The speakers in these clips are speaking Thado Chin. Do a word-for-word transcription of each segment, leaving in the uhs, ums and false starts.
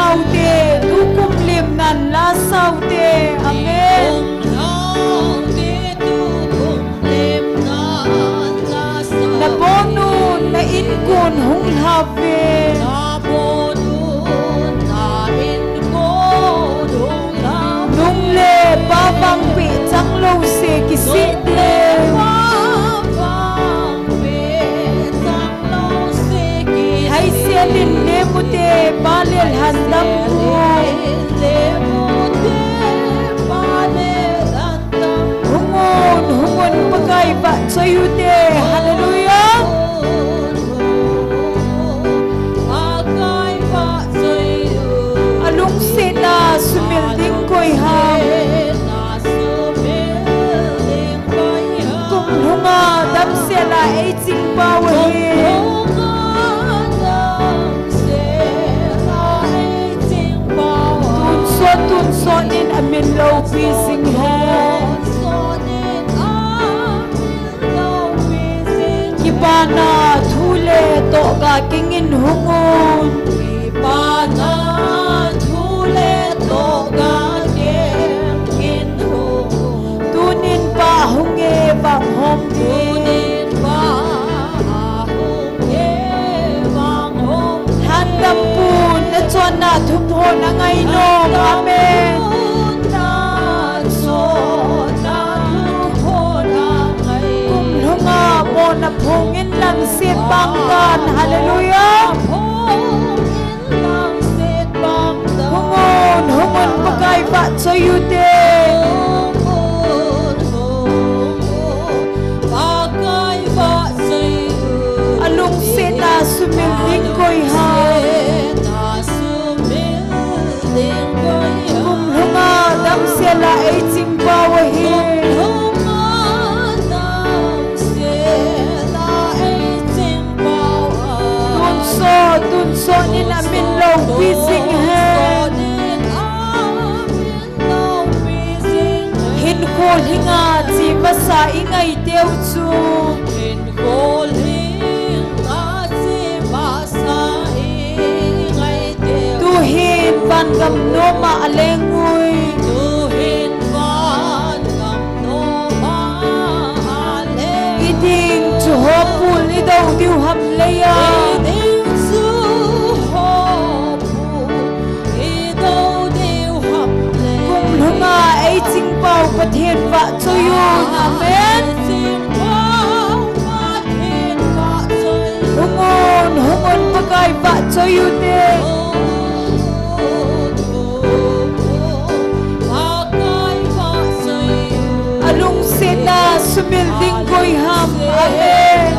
Saute, tukum lim nan la saute. Amen. Nabonun na inkon hung lhave. Nung le pa vangpeh chang lou se kisih te. Haise lin le mute pa le lhan dam u. Hungun, hungun Pakai vahchoi ute. Hallelujah. Alungsetna sumil ding koi ham? Kum lhunga damsel a eiching pau ahi. Tunsot, tunsot in amin loupi jing hen. Kipana thu le tohga kengin hung un. Kipana thu le tohga kengin hung un. Tunin Pa hung e vang hom. Tunin Pa hung e vang hom. Lhan dam pun nachonna thuphon angai nom. Amen. Kum lhunga mona phongin langset bang tan. Hallelujah. Hungun, hungun Pakai vahchoi ute. Alungsetna sumil ding koi ham? Kum lhunga damsel a eiching pau ahi. Tunsot, tunsot in amin loupi jing hen. Hinkho lhinga che masa i ngaiteu chu. Tuhin vangam noma aleng ui. I ding chu hopul i do diu ham leia. Kum lhunga eiching pau Pathen vahchoi un. Amen. Hungun, hungun Pakai vahchoi ute. Alungsetna sumil ding koi ham? Amen.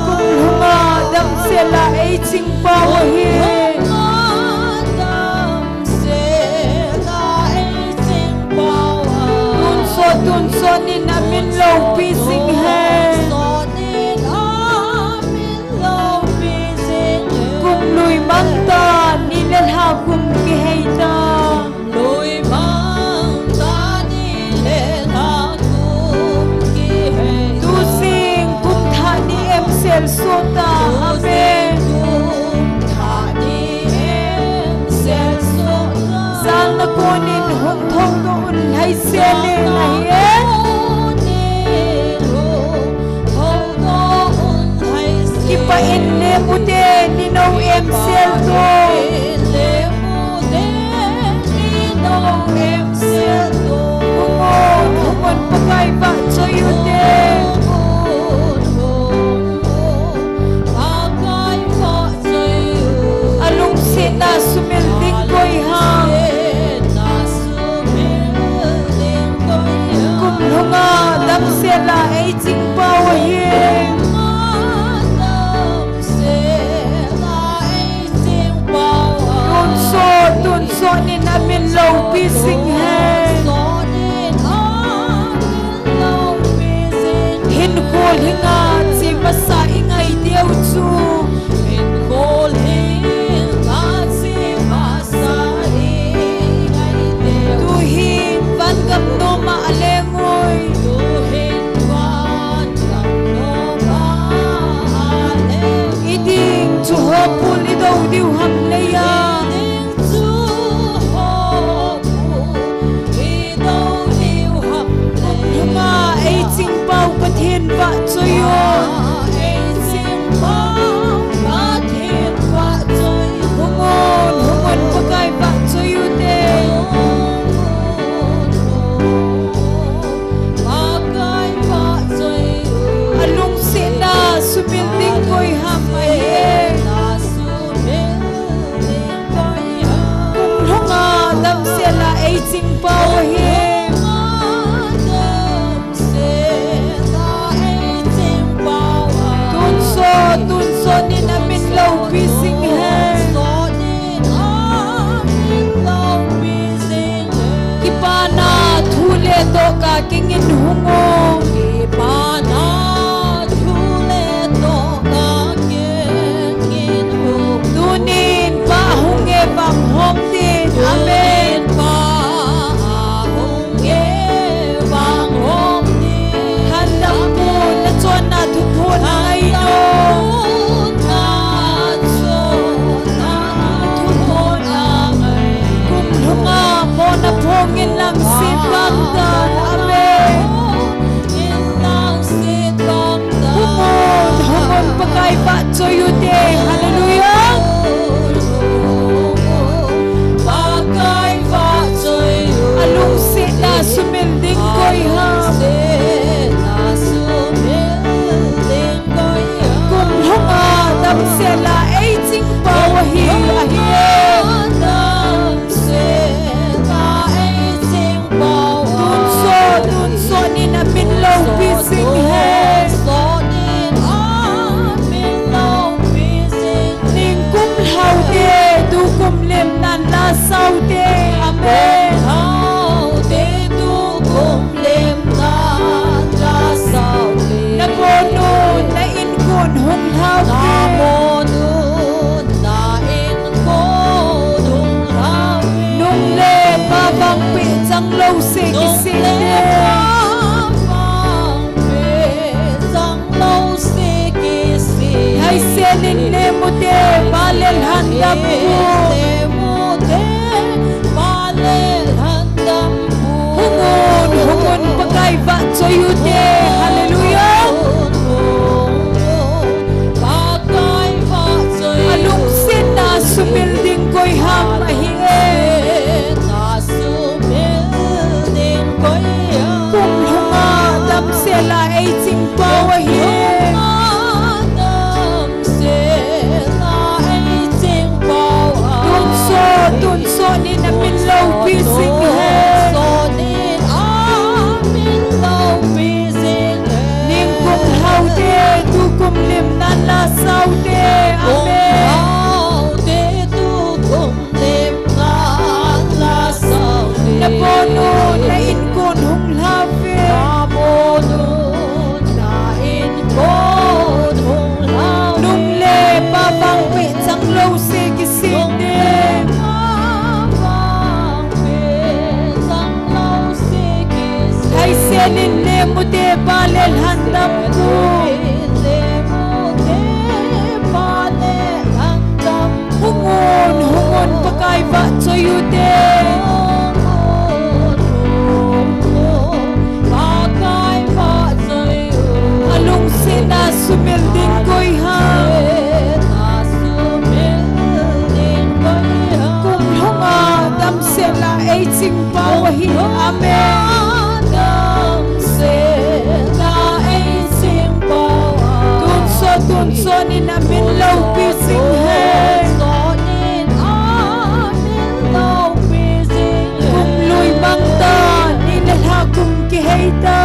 Kum lhunga damsel a eiching pau ahi. Tunsot, tunsot in amin loupi jing hen. Kum lui mang ta, ni le lha kum kihei ta. Tujing kum thah ni em sel sot ta. Amen. Jalna konin hung thoudoh un, lhaisel in ahi e. Kipah in le mute, ni nou em sel to. Hungun, hungun Pakai vahchoi ute. Alungsetna sumil ding koi ham? Kum lhunga damsel a eiching pau ahi. Tunsot, tunsot in amin loupi jing hen. Hinkho lhinga che masa i ngaiteu chu. Tuhin vangam noma aleng ui. I ding chu hopul i Hallelujah. Alungsetna sumil ding koi ham? Kum lhunga damsel a eiching pau ahi, ahi. Tonsot, tonsot in amin loupi jing hen. Ningkum lhaote, tukum lemnan la saote. Amen. Nabonun na inkuan hung lhau. Nung le pa vangpeh chang lou se kisih te. Haisen in nemu te pa le lhan dam pu. Hung un, hung un, Pakai vahchoi u te. Hallelujah. Alungsetna sumil ding koi ham ahi e. Kum lhunga damsel a eiching pau ahi. Tonsot, tonsot in amin loupi jing hen. Ningkum lhaote, tukum lemnan la saote. Amen. Nabonun na inkuan hung lhau ve. Nung le pa vangpeh chang lou se kisih te. Haisen in nemu te pa le lhan dam pu. Hung un, hung un, Pakai vahchoi u te. Alungsetna sumil ding koi ham? Kum lhunga damsel a eiching pau ahi. Amen. Tonsot, tonsot in amin loupi jing hen. Kum lui mang ta, ni le lha kum kihei ta.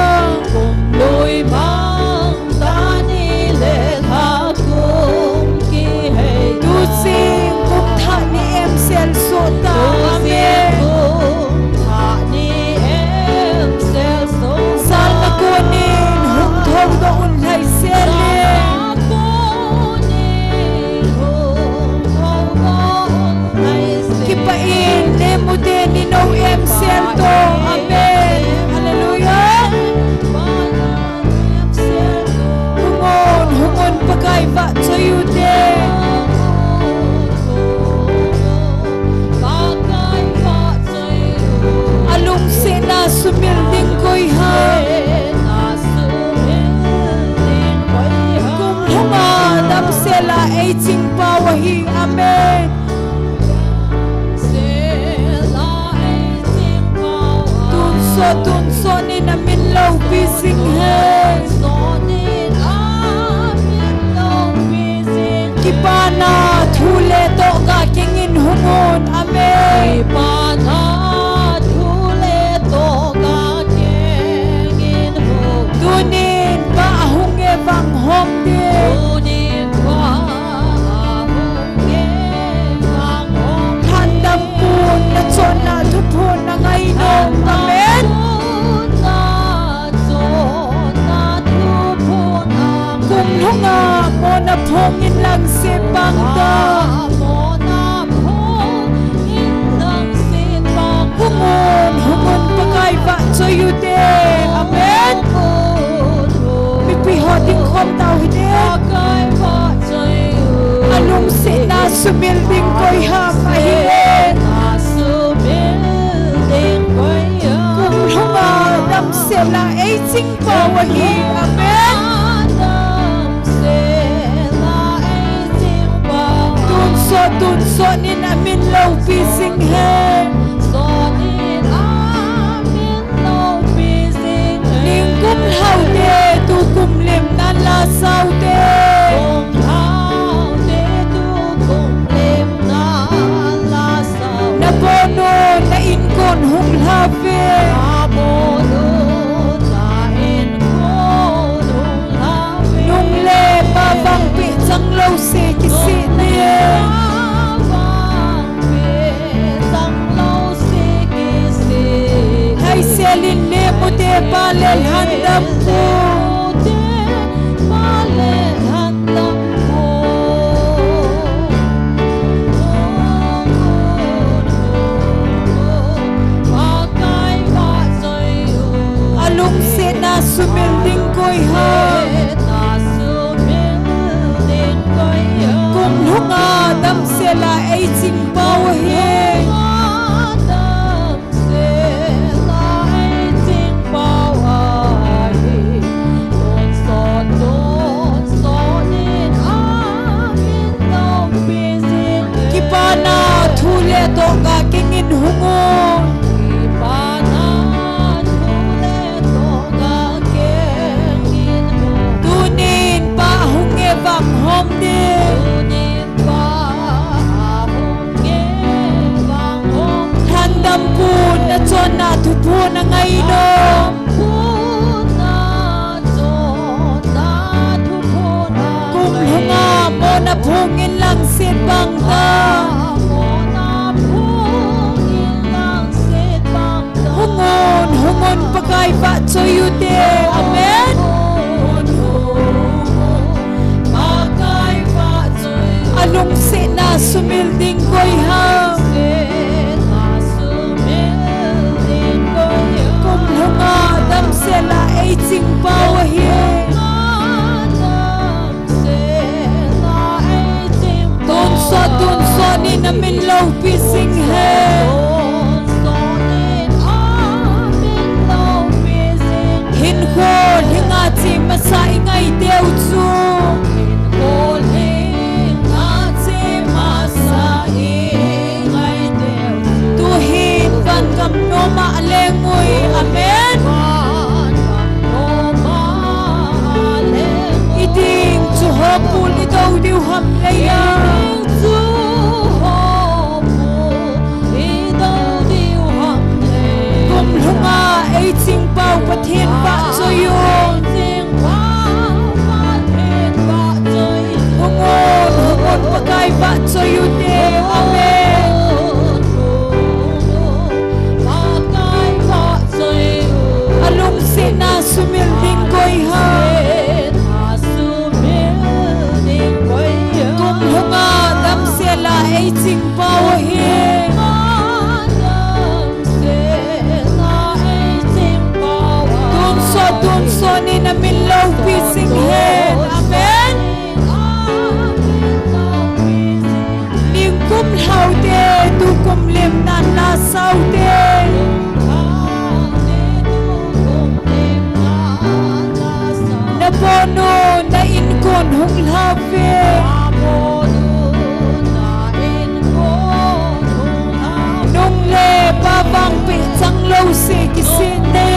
Tu jing kum thah ni em sel soh ta. Amen. Sal na kon in hung thou doh un lhai sel in. Kipah in nemu te ni nou em sel to. Amen. Hallelujah. Hung un, hung un, Pakai vahchoi u te. Alungsetna sumil ding koi ham? Kum lhunga damsel a eiching pau ahi. Amen. Tonsot, tonsot in amin loupi jing hen. Kipana thu le toh ga keng in hung un. Amen. Tunin pa ahung e vang hom te. Lhan dam pun, na chonna thuphon na ngai nom. Amen. Kum lhunga mona phong in lang se pang ta. Hung un, hung un, Pakai vahchoi u te. Amen. Mipi ho ding khom tau hite. Alungsetna sumil ding koi ham ahi e. Kum lhunga damsel a eiching pau ahi. Amen. loupi jing hen. Ningkum lhau te, tukum lim nan la sau te. Napohnau na inkon hung lha ve. Nung le pa vangpeh chang lou se kisih ni. Lhaisel in lemu te pa le lhan dam pu. Alungsetna sumil ding koi ham. Kum lhunga damsel a ei ching pau ahi. Kipana thu le tohga keng in hung un. Tunin pa hung e vang hom ding. Lhan dam pu na chonna thuphon a ngai nom. Kum lhunga mona phung in langset bang ta. Hung un, hung un, Pakai vahchoi u te. Amen. Alungsetna sumil ding koi ham. Kum lhunga damsel a ei ching pau ahi. Tonsot, tonsot in amin loupi jing hen. Hinkho lhinga che masa i ngai teu chu. Tuhin van gam nom a leng ui. Amen. I ding chu hopul i do diu ham lei a. Kum lhunga ei ching pau Pathen vahchoi un. Hung un, hung un, Pakai vahchoi u te. Amen. Alungsetna sumil ding koi ham. Kum lhunga damsel a ei ching pau ahi. Tonsot, tonsot in amin loupi jing hen. Amen. Ningkum lhau te, tukum lim nan la sau te. Napohnau na inkon hung lha ve. Nung le pa vangpeh chang lou se kisih ne.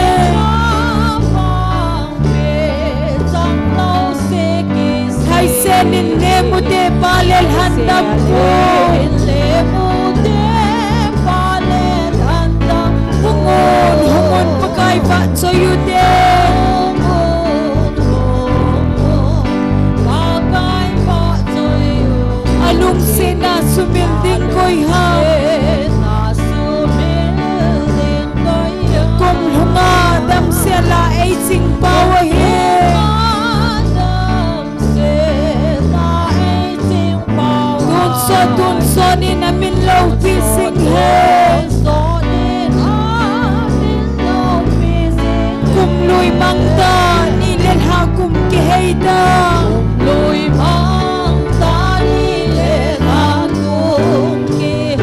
Lhaisel in lemu te pa le lhan dam pu. Hung un, hung un, Pakai vahchoi u te. Alungsetna sumil ding koi ham. Kum lhunga damsel a ei ching pau ahi. Tonsot, tonsot in amin loupi jing hen. Kum lui mang ta, ni le lha kum kihei ta.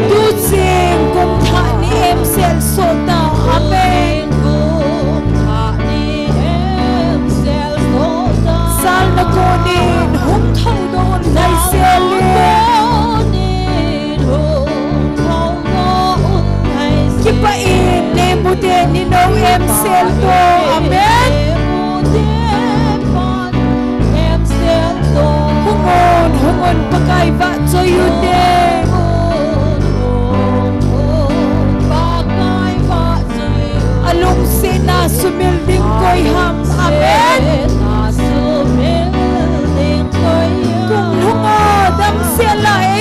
Tuching kum thah ni em sel sot ta. Amen. Sal na konin hung thou doh un lhaisel in.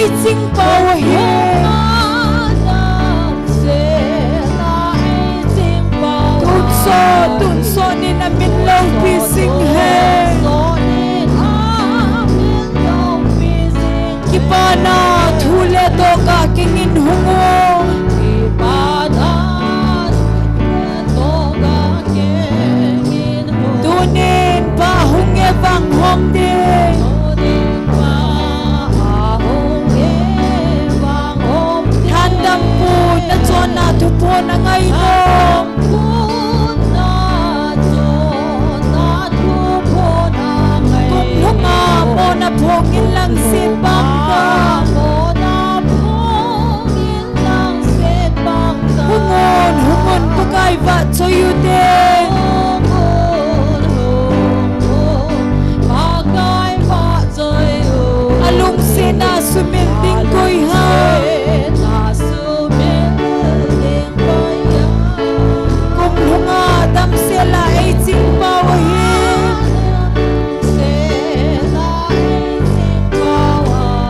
Ei ching pau ahi. Tunso, tunso ni na min loupi sing hen. Kipana thu le doh ka kingin hung o. Tunin Pa hung e vang hom ding. Lhandampu na chonna thuphon a ngainom. Kum lhunga mona phong in langsit bang ta. Hung un, hung un, Pakai vahchoi u te. A lungsetna sumil ding koi ham. Kum lhunga damsel a ei ching pau ahi.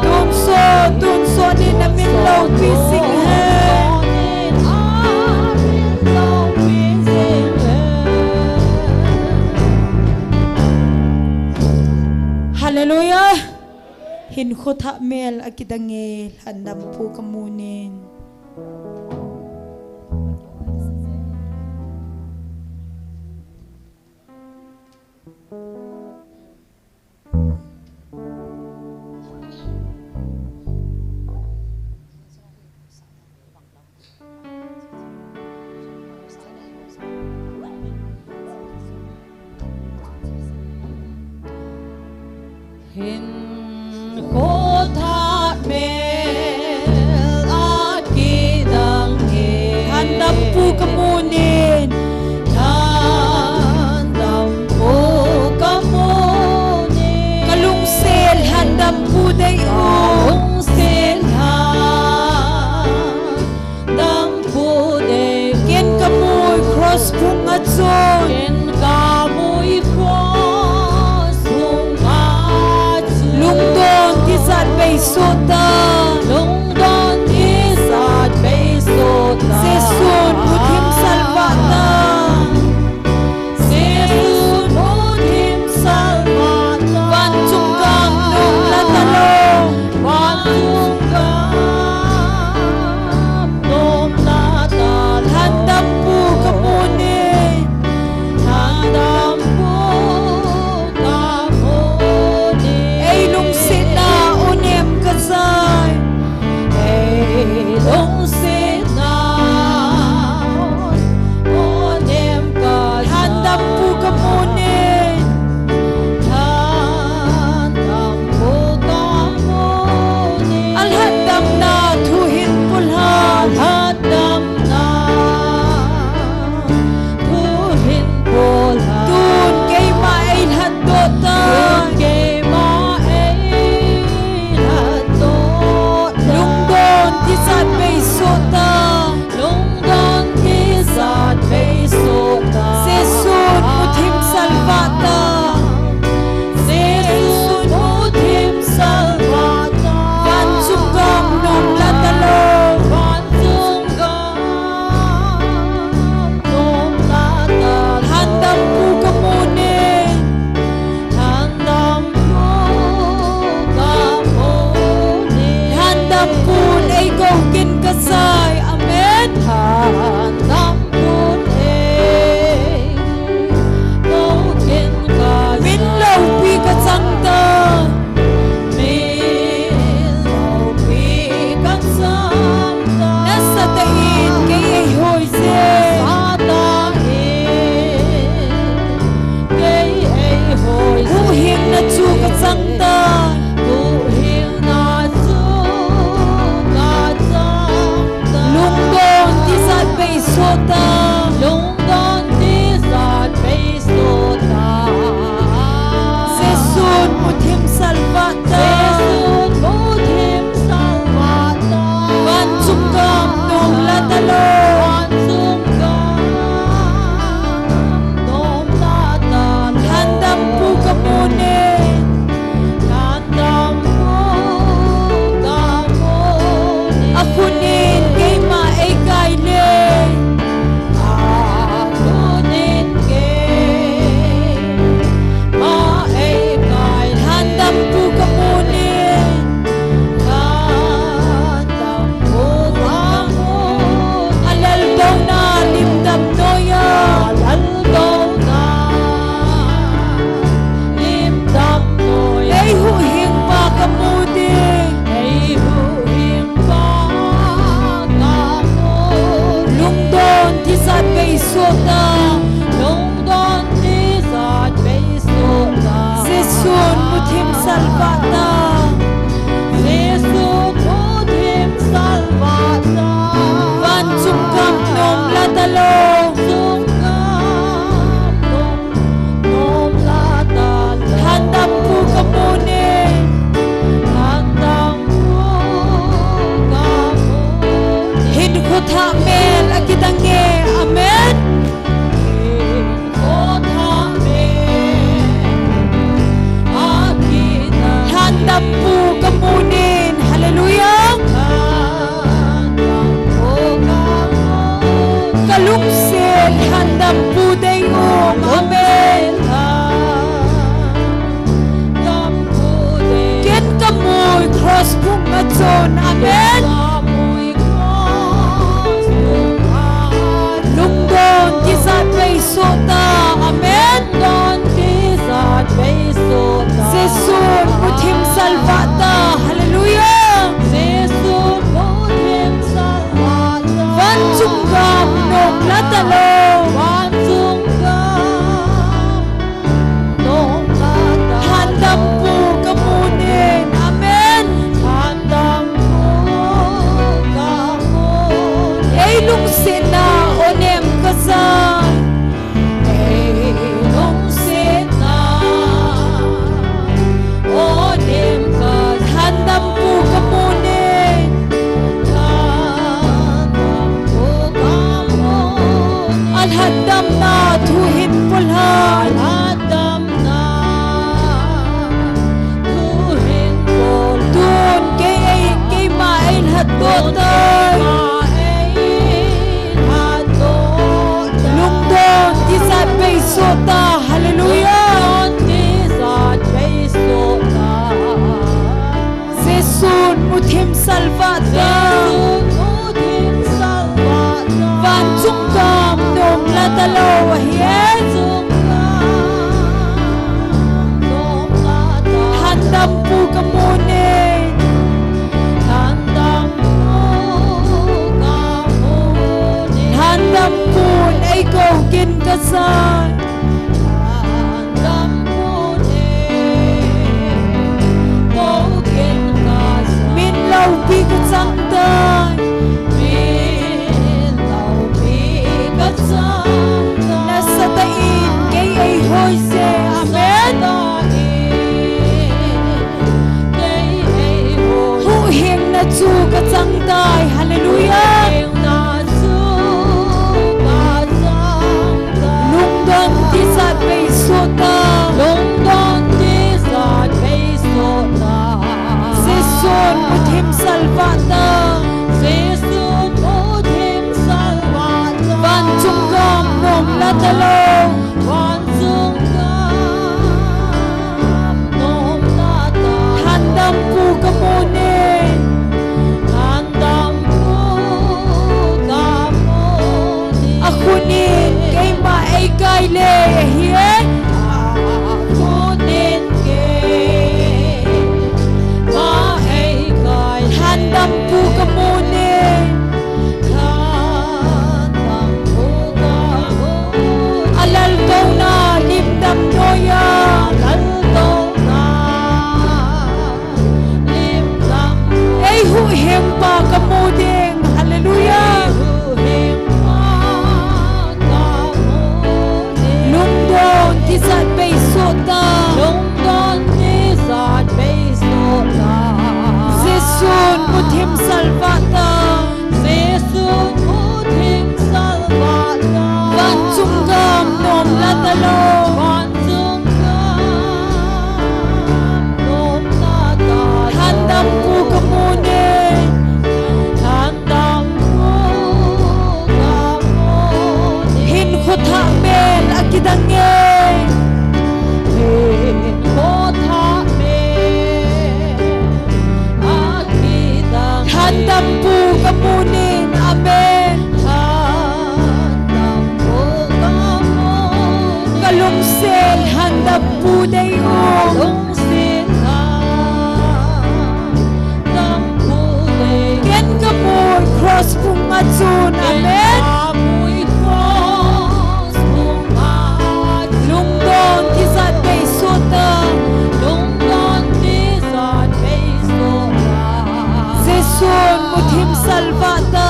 Tunso, tunso ni na min loupi sing hen. Hallelujah. Hinkho thah mel a kidang e, Lhandampu kamun in. Hinkho thah mel a kidang e. Lhandampu kamun in. Lhandampu kamun in. Ka lungset Lhandampu dei u. Ka lungset Lhan dampu dei. Ken kamui cross phung a chun. Ken kamui cross phung a chun. Lungdon tijat bei soh ta. Lungdon tijat bei soh ta. Jesun muthim salvah ta. Jesun muthim salvah ta. Vanchung gam nom la talou. Vanchung gam nom la talou. Lhandampu kamun in. Muthim salvah ta. Vanchung gam nom la talou ahi e. Lhandampu kamun e. Lhandampu in eikou kin kasai. Min loupi kachang tai. Nasatah in kei eihoi e. Amen. Huhhingna chu kachang tai. Hallelujah. Lungdon tijat bei soh ta. Jesun muthim salvah ta. Vanchung gam nom la talou. Lhandampu kamun e. Akhut in keima eikai le ahi e. Lhandampu kamun e. Alaltouna lim damnoi a. Eihuhhingpa kamu ding. Hallelujah. Lungdon tijat bei soh ta. Jesun muthim salvah ta. Vanchung gam nom la talou. Lhandampu kamun e. Hinkho thah mel akidang e. Lhandampu kamun in. Amen. Kalungset lhandampu dei u. Ken kamu cross pung a chun. Amen. Lungdon tijat bei soh ta. Jesun muthim salvah ta.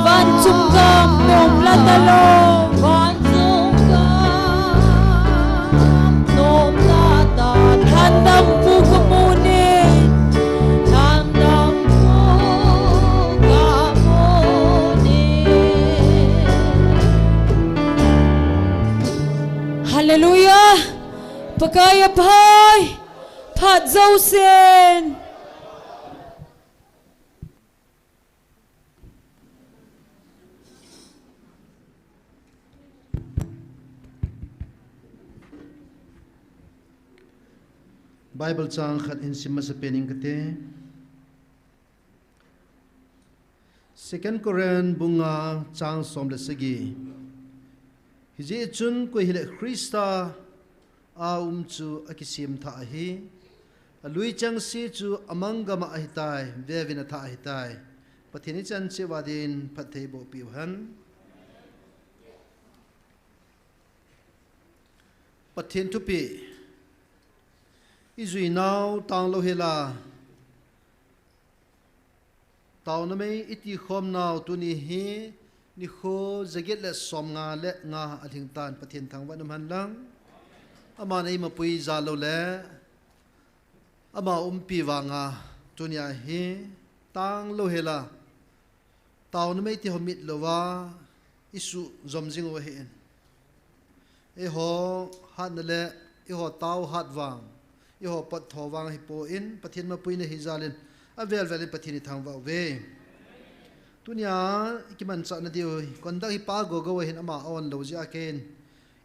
Vanchung gam nom la talou. Lhandampu kamu e. Hallelujah. Pakai aphai. Phat jousen. Bible chang khat hin sim masapen ing kate. Second Corinth bung nga chang som le sagi. Hijeh chun koi hile Christa a um chu akisem thah ahi. Alui chengse chu amang gam a ahitai, veuvin athah ahitai. Pathen ichan cheh uva din phatthei boh peh u hen. Pathen thupeh ijui nau tanglou hela. Taona mei iti khom nau tuni hi nikho jaget le som nga le nga alhing tan, Pathen thangvah in um hen lang. Aman eimapui jal lou le ama umpi vanga tunia hi tanglou hela. Taona mei ti ho mit louva isuh jom jing u ahin. Eiho hatna le eiho tao hat vang, eiho pot tho vang ahipon, Pathen mapuina hi jal in avel vel in Pathen ithangvah uve. Tunia ikimanchah na diu, conduct hi Pa Gogo ahin, ama a-on lou jeh a kei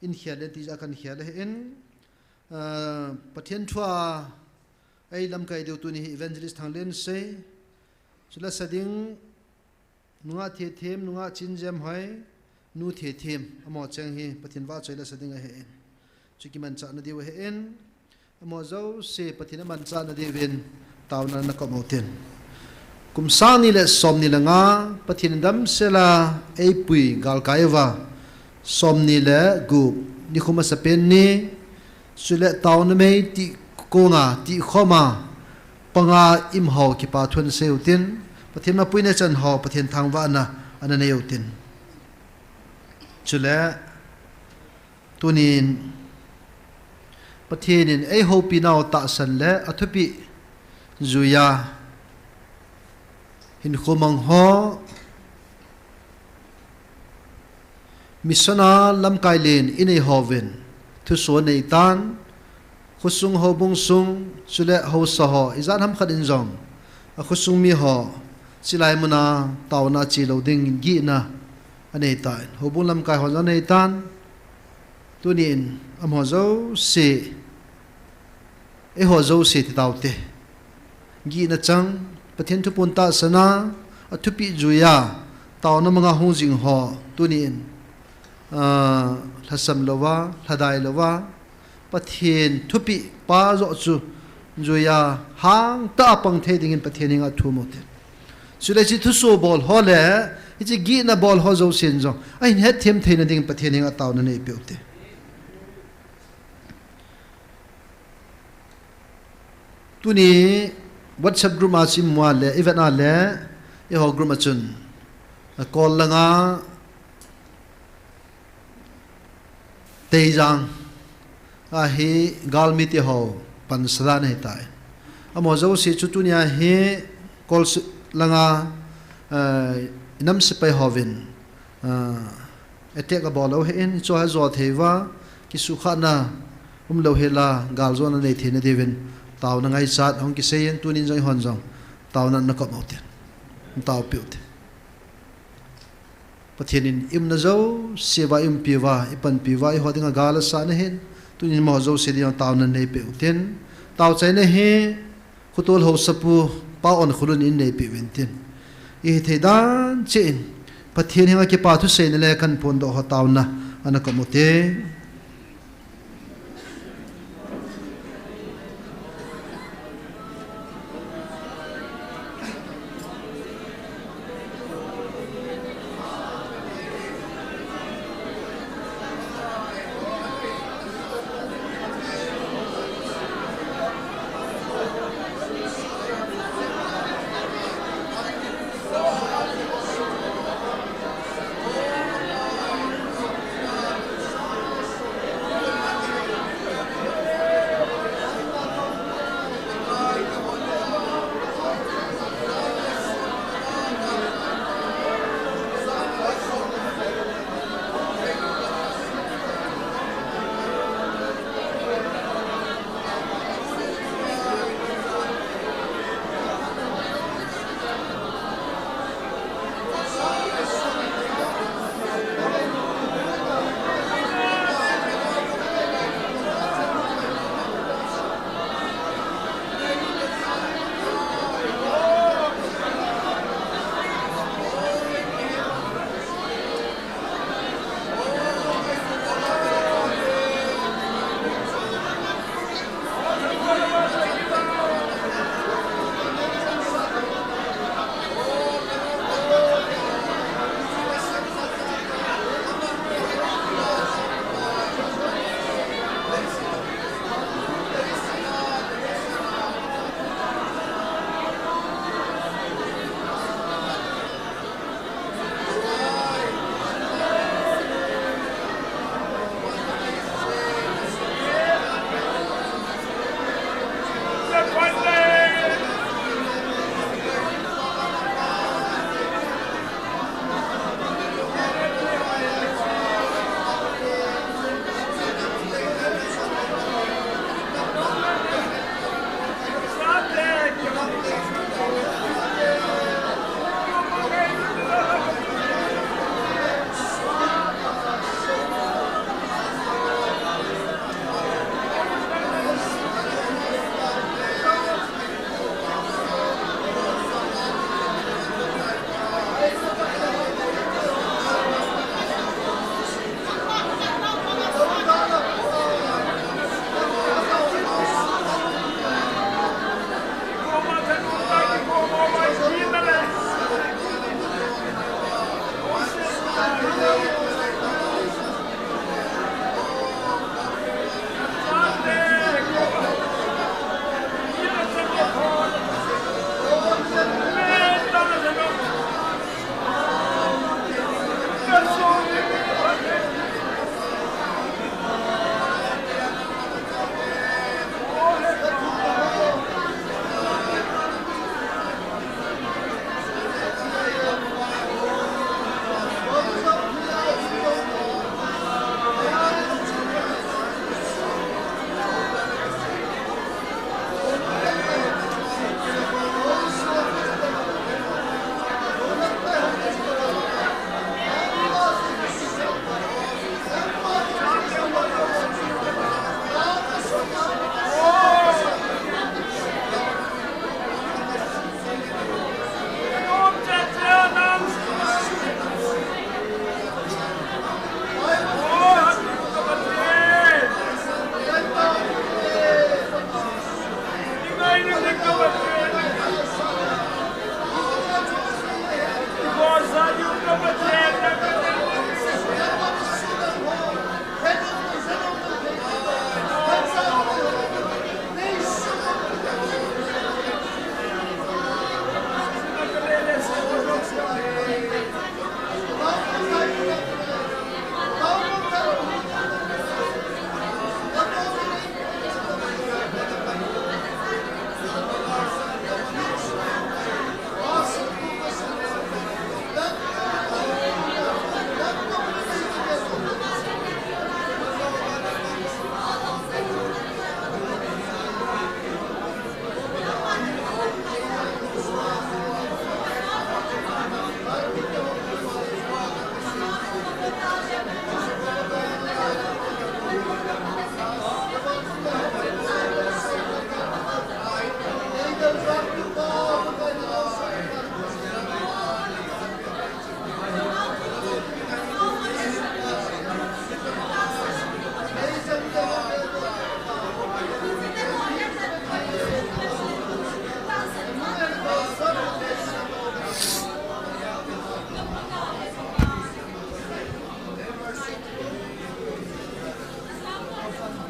in khel in ti jeh a kan khel ahin. Ah, Pathen thua ei lamkai diu tuni hi Evangelist Thanglen sei. Chule sa ding nungah Thethem, nungah Chinjemhoi, nu Thethem, amaho cheng hi Pathen vahchoi la sa ding ahin. Chu kimanchahna diu ahin. Amaho jouse Pathen amanchahna diuvin taona na kop utin. Kum sang ni le som ni le nga, Pathen in damsel a eipui galkai uva, som ni le gup, nikho masapen ni, chule taona mei tihkong a, tihkhom a, panga imho kipa thu ana sei utin, Pathen mapuina chan ho, Pathen thangvahna ana nei utin. Chule, tunin, Pathen in eihoupi nau tahsan le athupeh juiya, hinkho mang ho, mission a lamkai len inei hovin, thusoh anei tan, khosung houbung sung, chule haosa ho, ijat ham khat in jong, akhosung mi ho, chilai muna taona che lou ding gihna anei tan, houbung lamkai ho jong anei tan, tunin, amaho jouse, eiho jouse ti taute. Gihna chang, Pathen thupeh tahsan a, athupeh juiya, taona manga hung jing ho, tunin, ah, lhasam louva, lhadai louva, Pathen thupeh pa joh chu, juiya, hangtah a pang thei dingin Pathen henga thum ute. Chule hiche thusoh bol ho le, hiche gihna bol ho jousen jong, ahin hetthem theina dingin Pathen henga taona neipeh ute. Tuni WhatsApp group a chu imu a le, ivet a le, eiho group a chun, a Kol langa, Teijang, ahi galmi te ho, pansa dan ahitai. Amaho jouse chu tunia hi Kol langa, eh, inam sepai hovin, ah, attack abol u ahin, hiche ho hi ajo thei uva, kisukhahna umlou hela, galjona nei theina diuvin, taona ngaichat hung kisei in, tunin jong eihon jong, taona na kop utin, taopeh ute. Pathen in i-umna jouse uva, i-umpi uva, i-panpi uva, eiho dinga gal asa ahin, tunin amaho jouse dinga taona neipeh utin, taochaina hi, Khotol haosapu, Pa Onkholun in neipeh uvin tin. Ihithei dan cheh in, Pathen henga kipa thuseina le kahin phondoh ho taona, ana kop ute.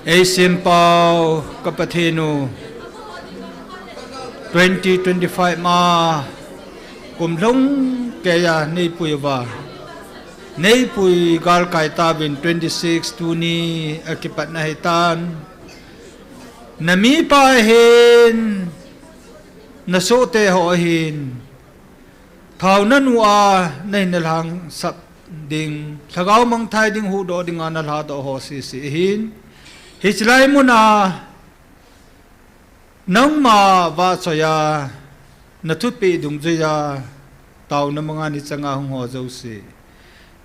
Ei sempau ka Pathen u, twenty twenty-five ma kum lhung keiya neipui uva, neipui galkai tauvin twenty-six tuni a kipatna hitan. Na mipa ahin, na sohte ho ahin, thaona nu a nei na lhangsap ding, lhagao mangthai ding, huhdoh dinga na lhadoh ho sese ahin, hiche lai muna nangma vahchoiya, na thupeh dungjuiya, taona manga ni changa hung ho jouse,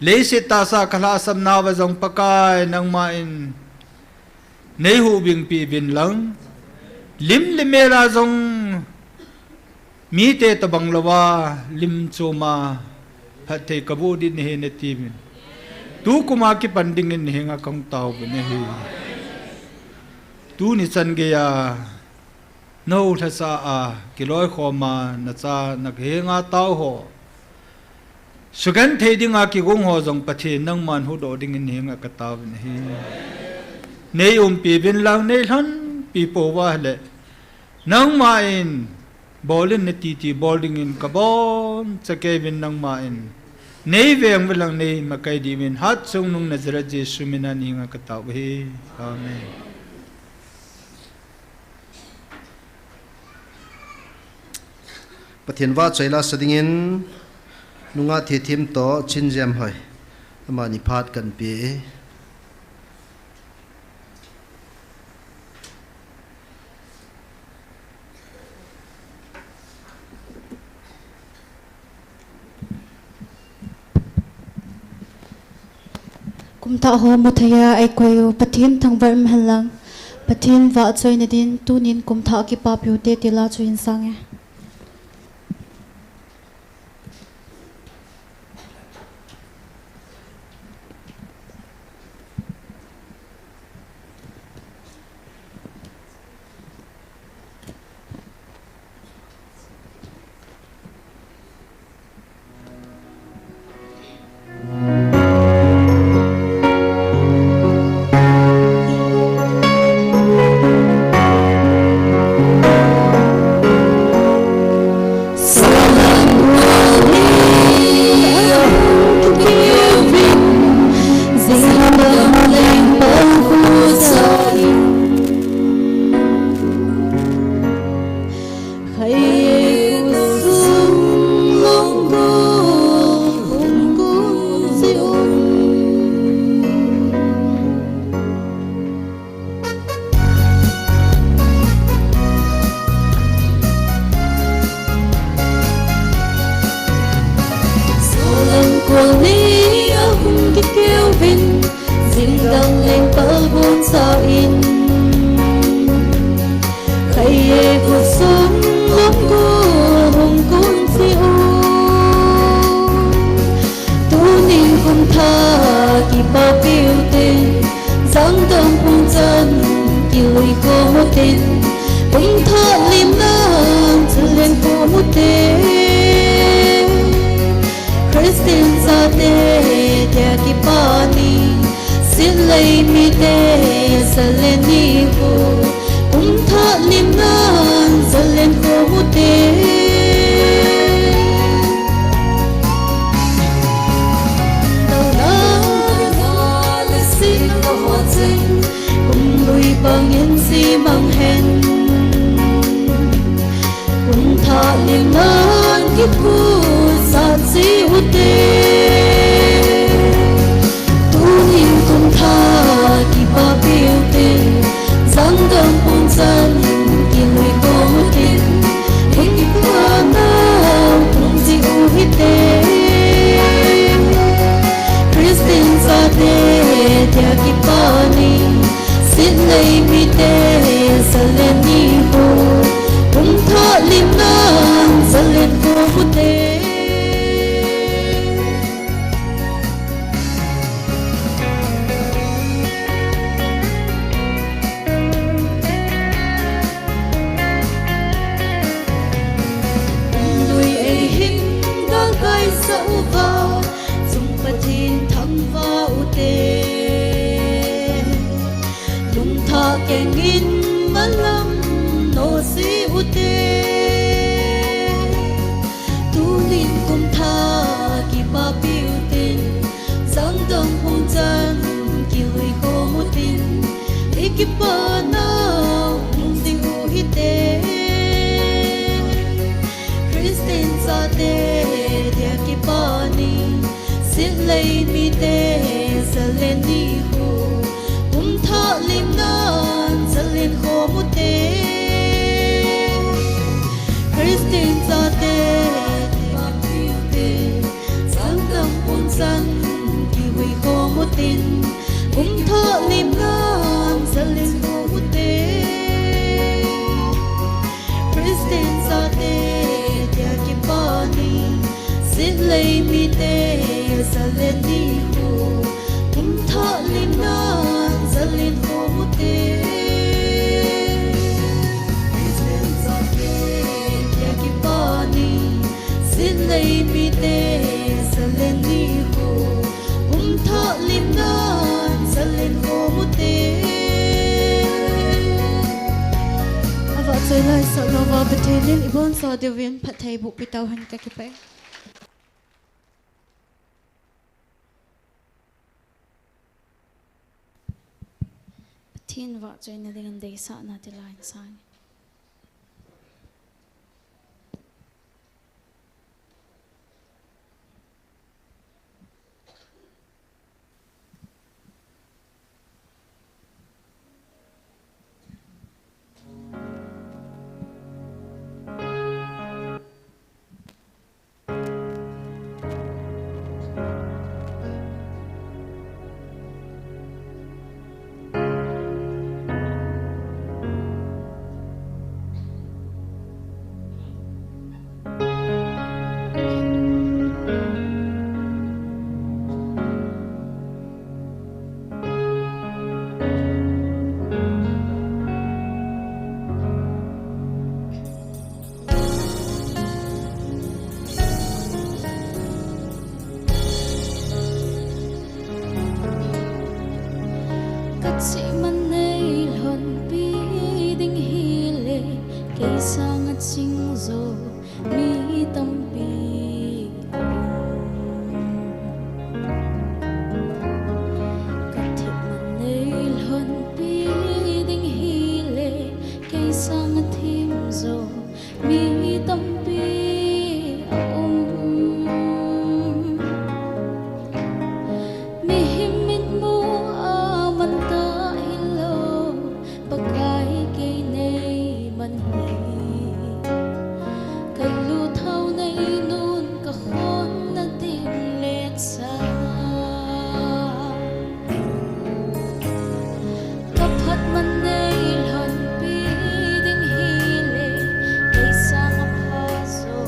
leiset tahsa ka lhahsamna uva jong Pakai nangma in nei hubingpi uvin lang, lim le mel a jong mite tobang louva, lim choma phatthei ka boh ding ahi nati uvin, tu kum a kipan dingin na henga kahung taovin ahi. Tuni chan geiya, na lhasa a kiloikhom a na cha na henga tao ho, sugenthei dinga kigong ho jong Pathen nangman huhdoh dingin na henga ka taovin ahi. Nei umpi uvin lang, nei lhonpi pouva ahile, nangma in bol in nati ti bol dingin ka boncha kei uvin, nangma in nei veng uvin lang, nei makai diuvin, Hatchungnung Nazareth Jesu mina na henga ka taovin ahi. Amen. Pathen vahchoi lasa dingin, nungah Thethem toh Chinjemhoi, amani phat kahin pe e. Kumthah ho mutheiya eikoi u Pathen thangvah umhen lang, Pathen vahchoina din tunin kumthah kipapiu hite ti la chu hin sange. Solam kol ni ahung kikeu vin, jingdang leng palbon sa in. Khai e khosung lam ko hung kun si o. Tunin kumthah kipapiu te, jangdang pung chan kilui ko mo ten, kumthah limna Ute, Christian chate tia kipa ni, sitlei mite Zalen ni khu, kum thah lim nan Zalen khu ute. Dau na, dau na, le sin ko ho chen, kum lui bang in si mang hen. Kum thah lim nan kipu sa si ute. Tunin kum thah kipa piu te, Zangdam pun chan kilui ko mutin, ikipa na kum si u hite. Christian chate tia kipa ni, sitlei mite Zalen ni khu, kum thah lim nan Zalen khu ute. Lui ei hin galkai sa uva, chung Pathen thangvah ute. Lungthah keng in malam no si ute. Tunin kum thah kipa piu tin, Zangdam pun chan kilui ko mutin, ikipa na kum si u hite. Christian chate tia kipa ni, sitlei mite Zalen ni khu, kum thah lim nan Zalen khu ute. Christian chate tia kipa piu te, Zangdam pun chan kihui ko mutin, kum thah lim nan Zalen khu ute. Christian chate tia kipa ni, sitlei mite Zalen ni khu, kum thah lim nan Zalen khu ute. Christian chate tia kipa ni, sitlei mite Zalen ni khu, kum thah lim nan Zalen khu ute. Avahchoi laisah louva Pathen in ibonsa diuvin phatthei boh pi tauhen, kakipah e. Pathen vahchoina dingin deisahna ti lain sang. Kachih man nei lhonpi ding hile, kei sanga ching jo mi tampi. Kathip man nei lhonpi ding hile, kei sanga thim jo mi tampi aum. Mihem mitmu a man ta hilou, Pakai kei nei man hi. Kalu thao nei nun kakhon na ding le cha. Kaphat man nei lhonpi ding hile, kei sanga pha jo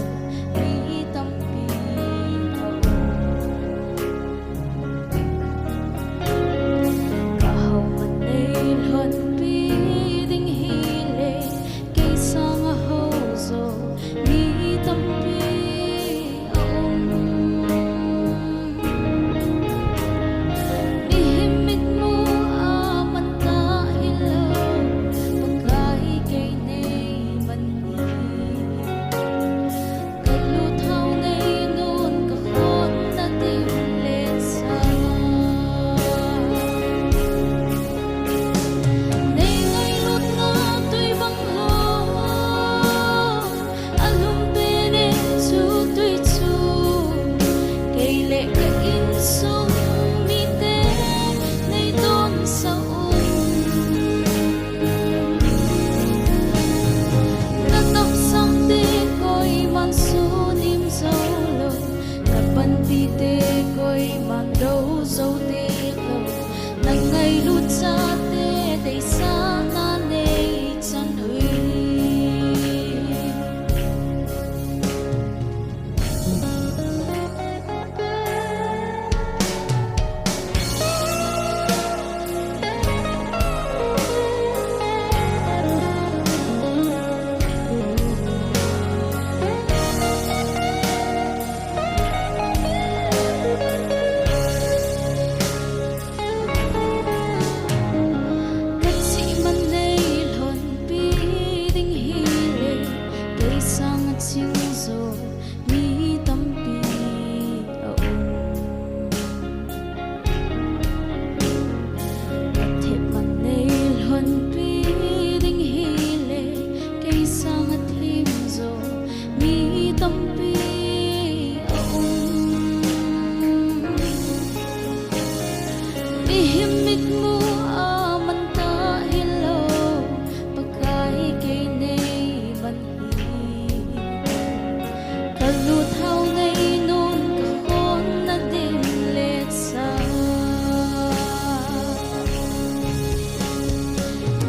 Alut hau nei nun ka khon na dim le sa.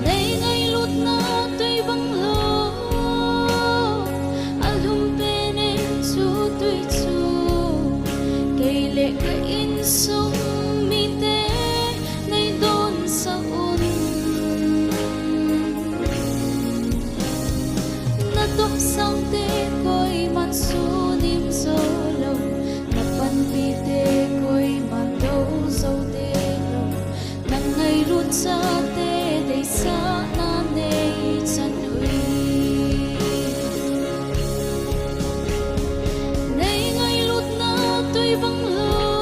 Nei ngailutna tui bang lo. Alhum pen in chu tui chu. Kei le ka insung mite nei don sa un. Na topsang te koiman sunim zo lo, na panpi te koiman do zo te lo, na ngailut chate deisahna nei chan ui. Nei ngailutna tui bang lo,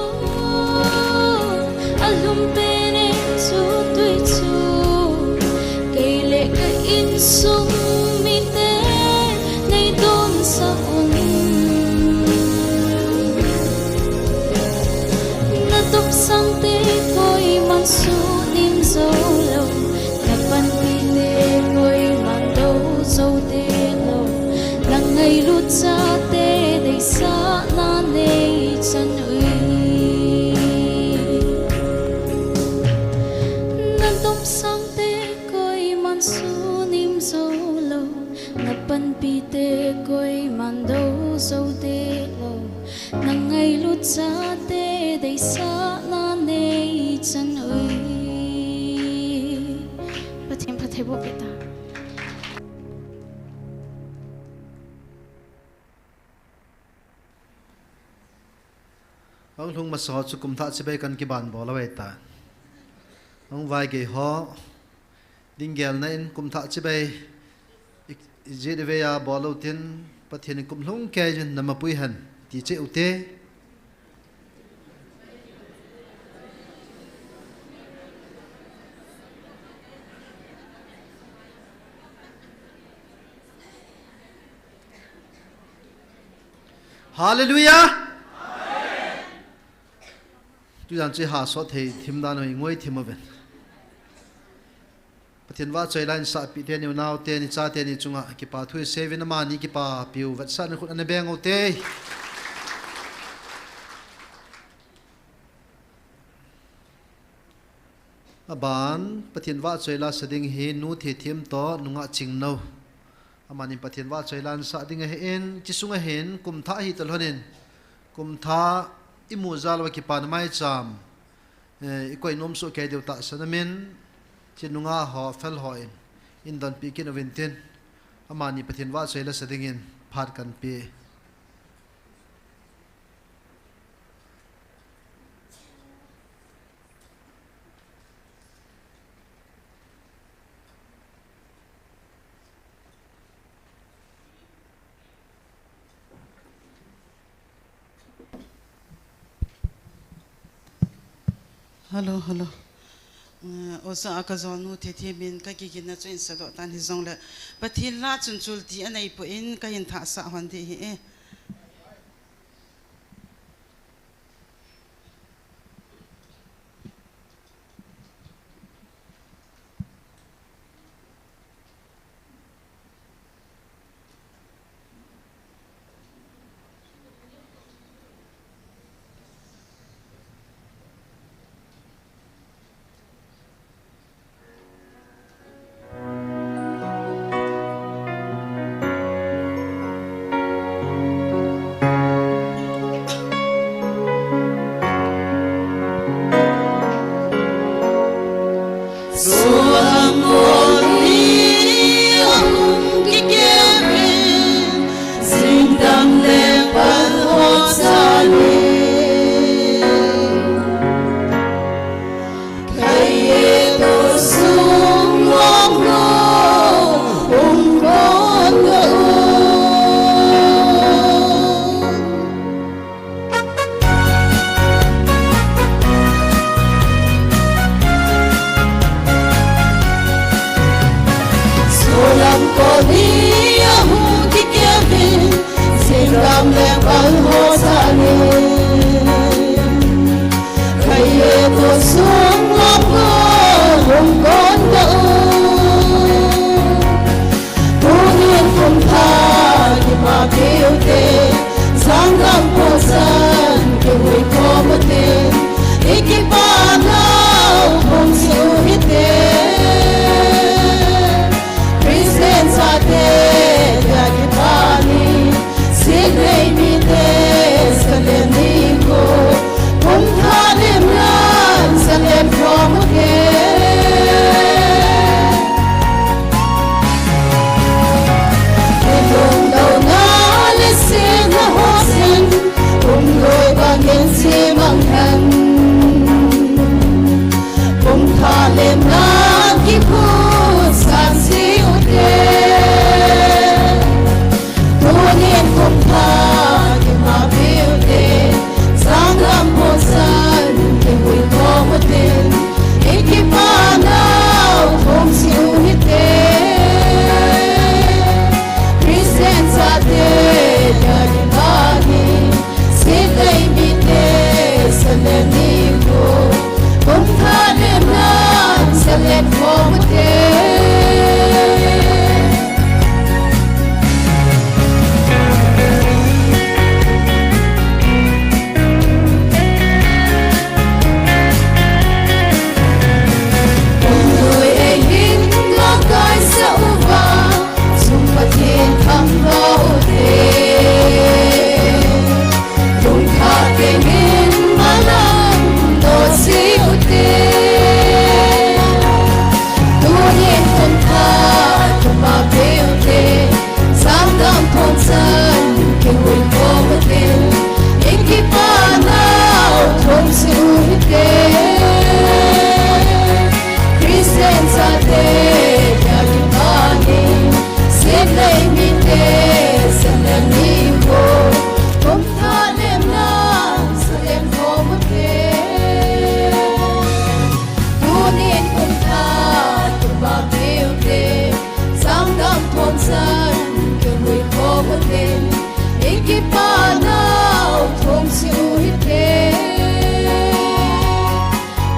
alhum pen in chu tui chu. Kei le ka insung mite nei don sa un. Na topsang te koiman sunim zo lo, na panpi te koiman do zo te lo, na ngailut chate deisahna nei chan ui. Na topsang te koiman sunim zo lo, na panpi te koiman do zo te lo, na ngailut chate deisahna nei chan ui. Pathen phatthei boh peh ta. Hung lhung masa ho chu kum thah chibai kan kiban bol uve ta. Hung vaigei ho ding gelna in kum thah chibai i, i jit i vei a bol u tin Pathen in kum lhung kei jin na mapui hen ti cheh u te. Hallelujah. Tujan chu ha sot thei thim dan hoi ngoi thim aven. Pathen vahchoi la in sahpi teni, unau teni, cha teni chunga kipa thu i seuvin, amani kipapiu vetsahna khut ana beng u te. Aban Pathen vahchoi la sa ding hi Nu Thethim toh Nungah Chingnou. Amani Pathen vahchoi la in sa ding ahin, chi sunga hin kum thah hi talhon in, kum thah i mu jal uva kipana maicham, eh, i koi nom soh kei diu tahsan amin, chi nungah ho, fel ho in, in donpi kit uvin tin, amani Pathen vahchoi la sa dingin phat kan pe. Hello, hello. Eh, oja a ka jol Nu Thethim in ka kigin na chu in sadoh tan hijongle, Pathen la chun chul ti anei poi in ka hin thah sah hon ding ahi e. Te, Salem ni ho, kum thah lemna, Salem ho mu te. Tunin kum thah, kum ba piu te, Sangdam thom san, kum hui ho mu te. Ikipa nau, thom siu hi te.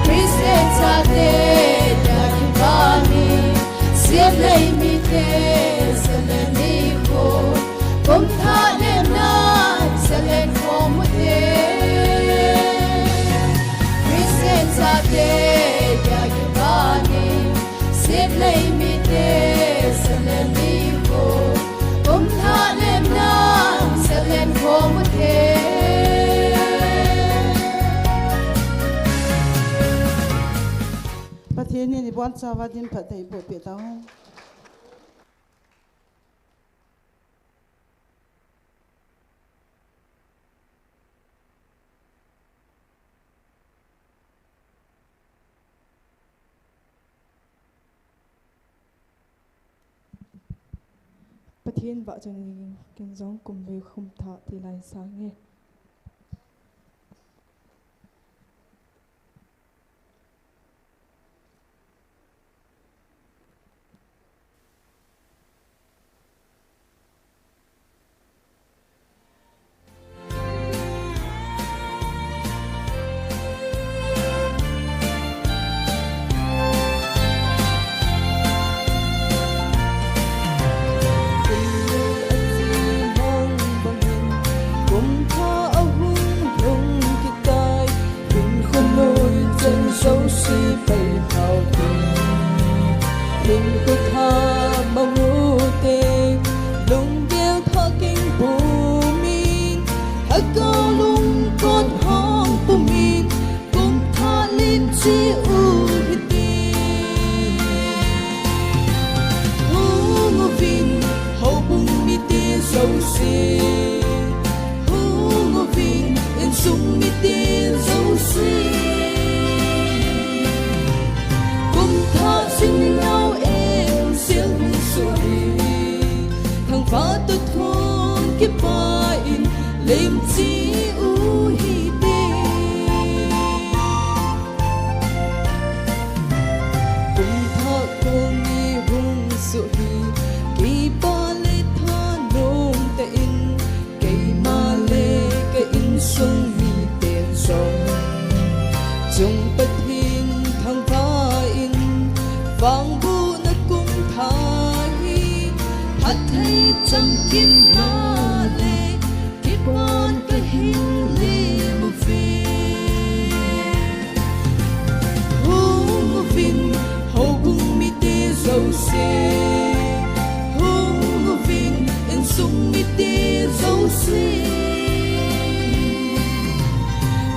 Christian chate, dia kibani, Siam lei mite, Salem ni ho, kum thah lemna, Salem ho mu te. Christian chate, dia kibani, Siam lei mite, Salem ni ho, kum thah lemna, Salem ho mu te. Pathen in ibonchauva dinphatna eiboh peh tauhen. Pathen vahchoi ning in, ken jong kum vei kum thah ti lai sange. Kum thah ahung lhung kit tai, hinkho noi chan jouse pai thau te. Hinkho thah mang u te, lunggel thah king pumin, lhagao lungkot hong pumin, kum thah lim chi u hi te. Hung uvin, houbung mite jouse. Hung uvin, insung mite jouse. Kum thah jing nau em sel hung soh hi. Thangvah toh thon kipah in lem chi u hi te. Kum thah kong ni hung soh hi, kipah le thanom tah in, keima le ka insung miten jong, chung Pathen thangvah in, vangbohna kum thah hi, phatthei chamkimna le, kipah in ka hing lem uve. Hung uvin, houbung mite jouse. Hung uvin, insung mite jouse.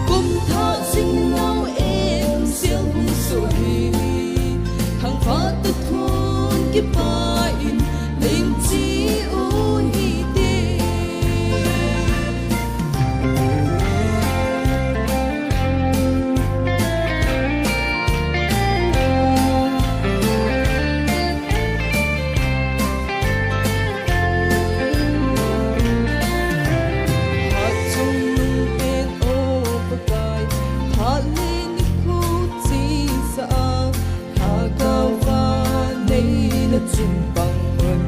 Kum thah jing nau em sel hung soh hi. Thangvah toh thon kipah in lem chi u hi te. Phat chungnung pen o Pakai, phat le nikho chesa a, lhagao va nei na chun pang un.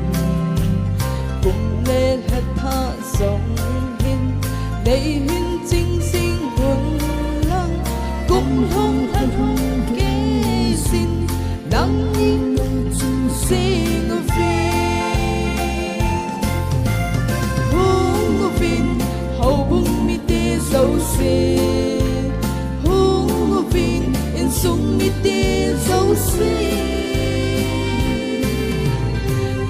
Kum le lha thah jong hin, nei hin ching jing un lang, kum lhung lha lhung kei sin, nangni nung chung jing uve. Hung uvin, houbung mite jouse. Hung uvin, insung mite jouse.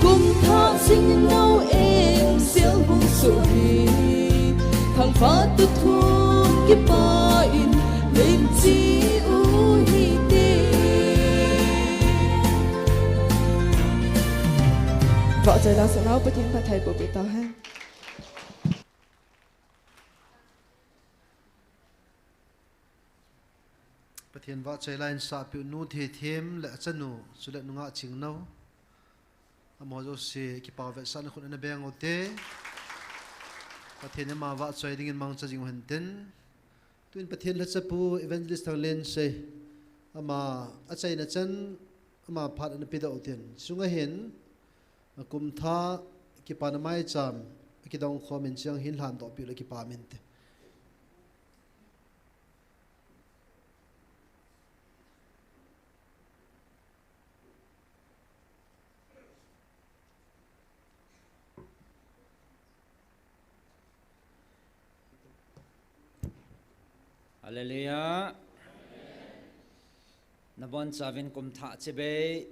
Kum thah jing nau em sel hung soh hi. Thangvah toh thon kipah in lem chi u hi te. Vahchoi la sa nau Pathen phatthei boh peh tauhen. Pathen vahchoi la in sahpiu nu Theithem le achanu, chule nungah Chingno. Amaho jouse kipah vetsahna khut ana beng ute. Pathen in ama vahchoi dingin mangcha jing u hen tin. Tuin Pathen lhacha pu Evangelist Thanglen sei, ama achaina chan ama phat ana pedoh u tin. Chunga hin akum thah kipana maicham akidong khom in chang hin lhandoh peh le kipah min te. Hallelujah. Nabonchauvin kum thah chibai.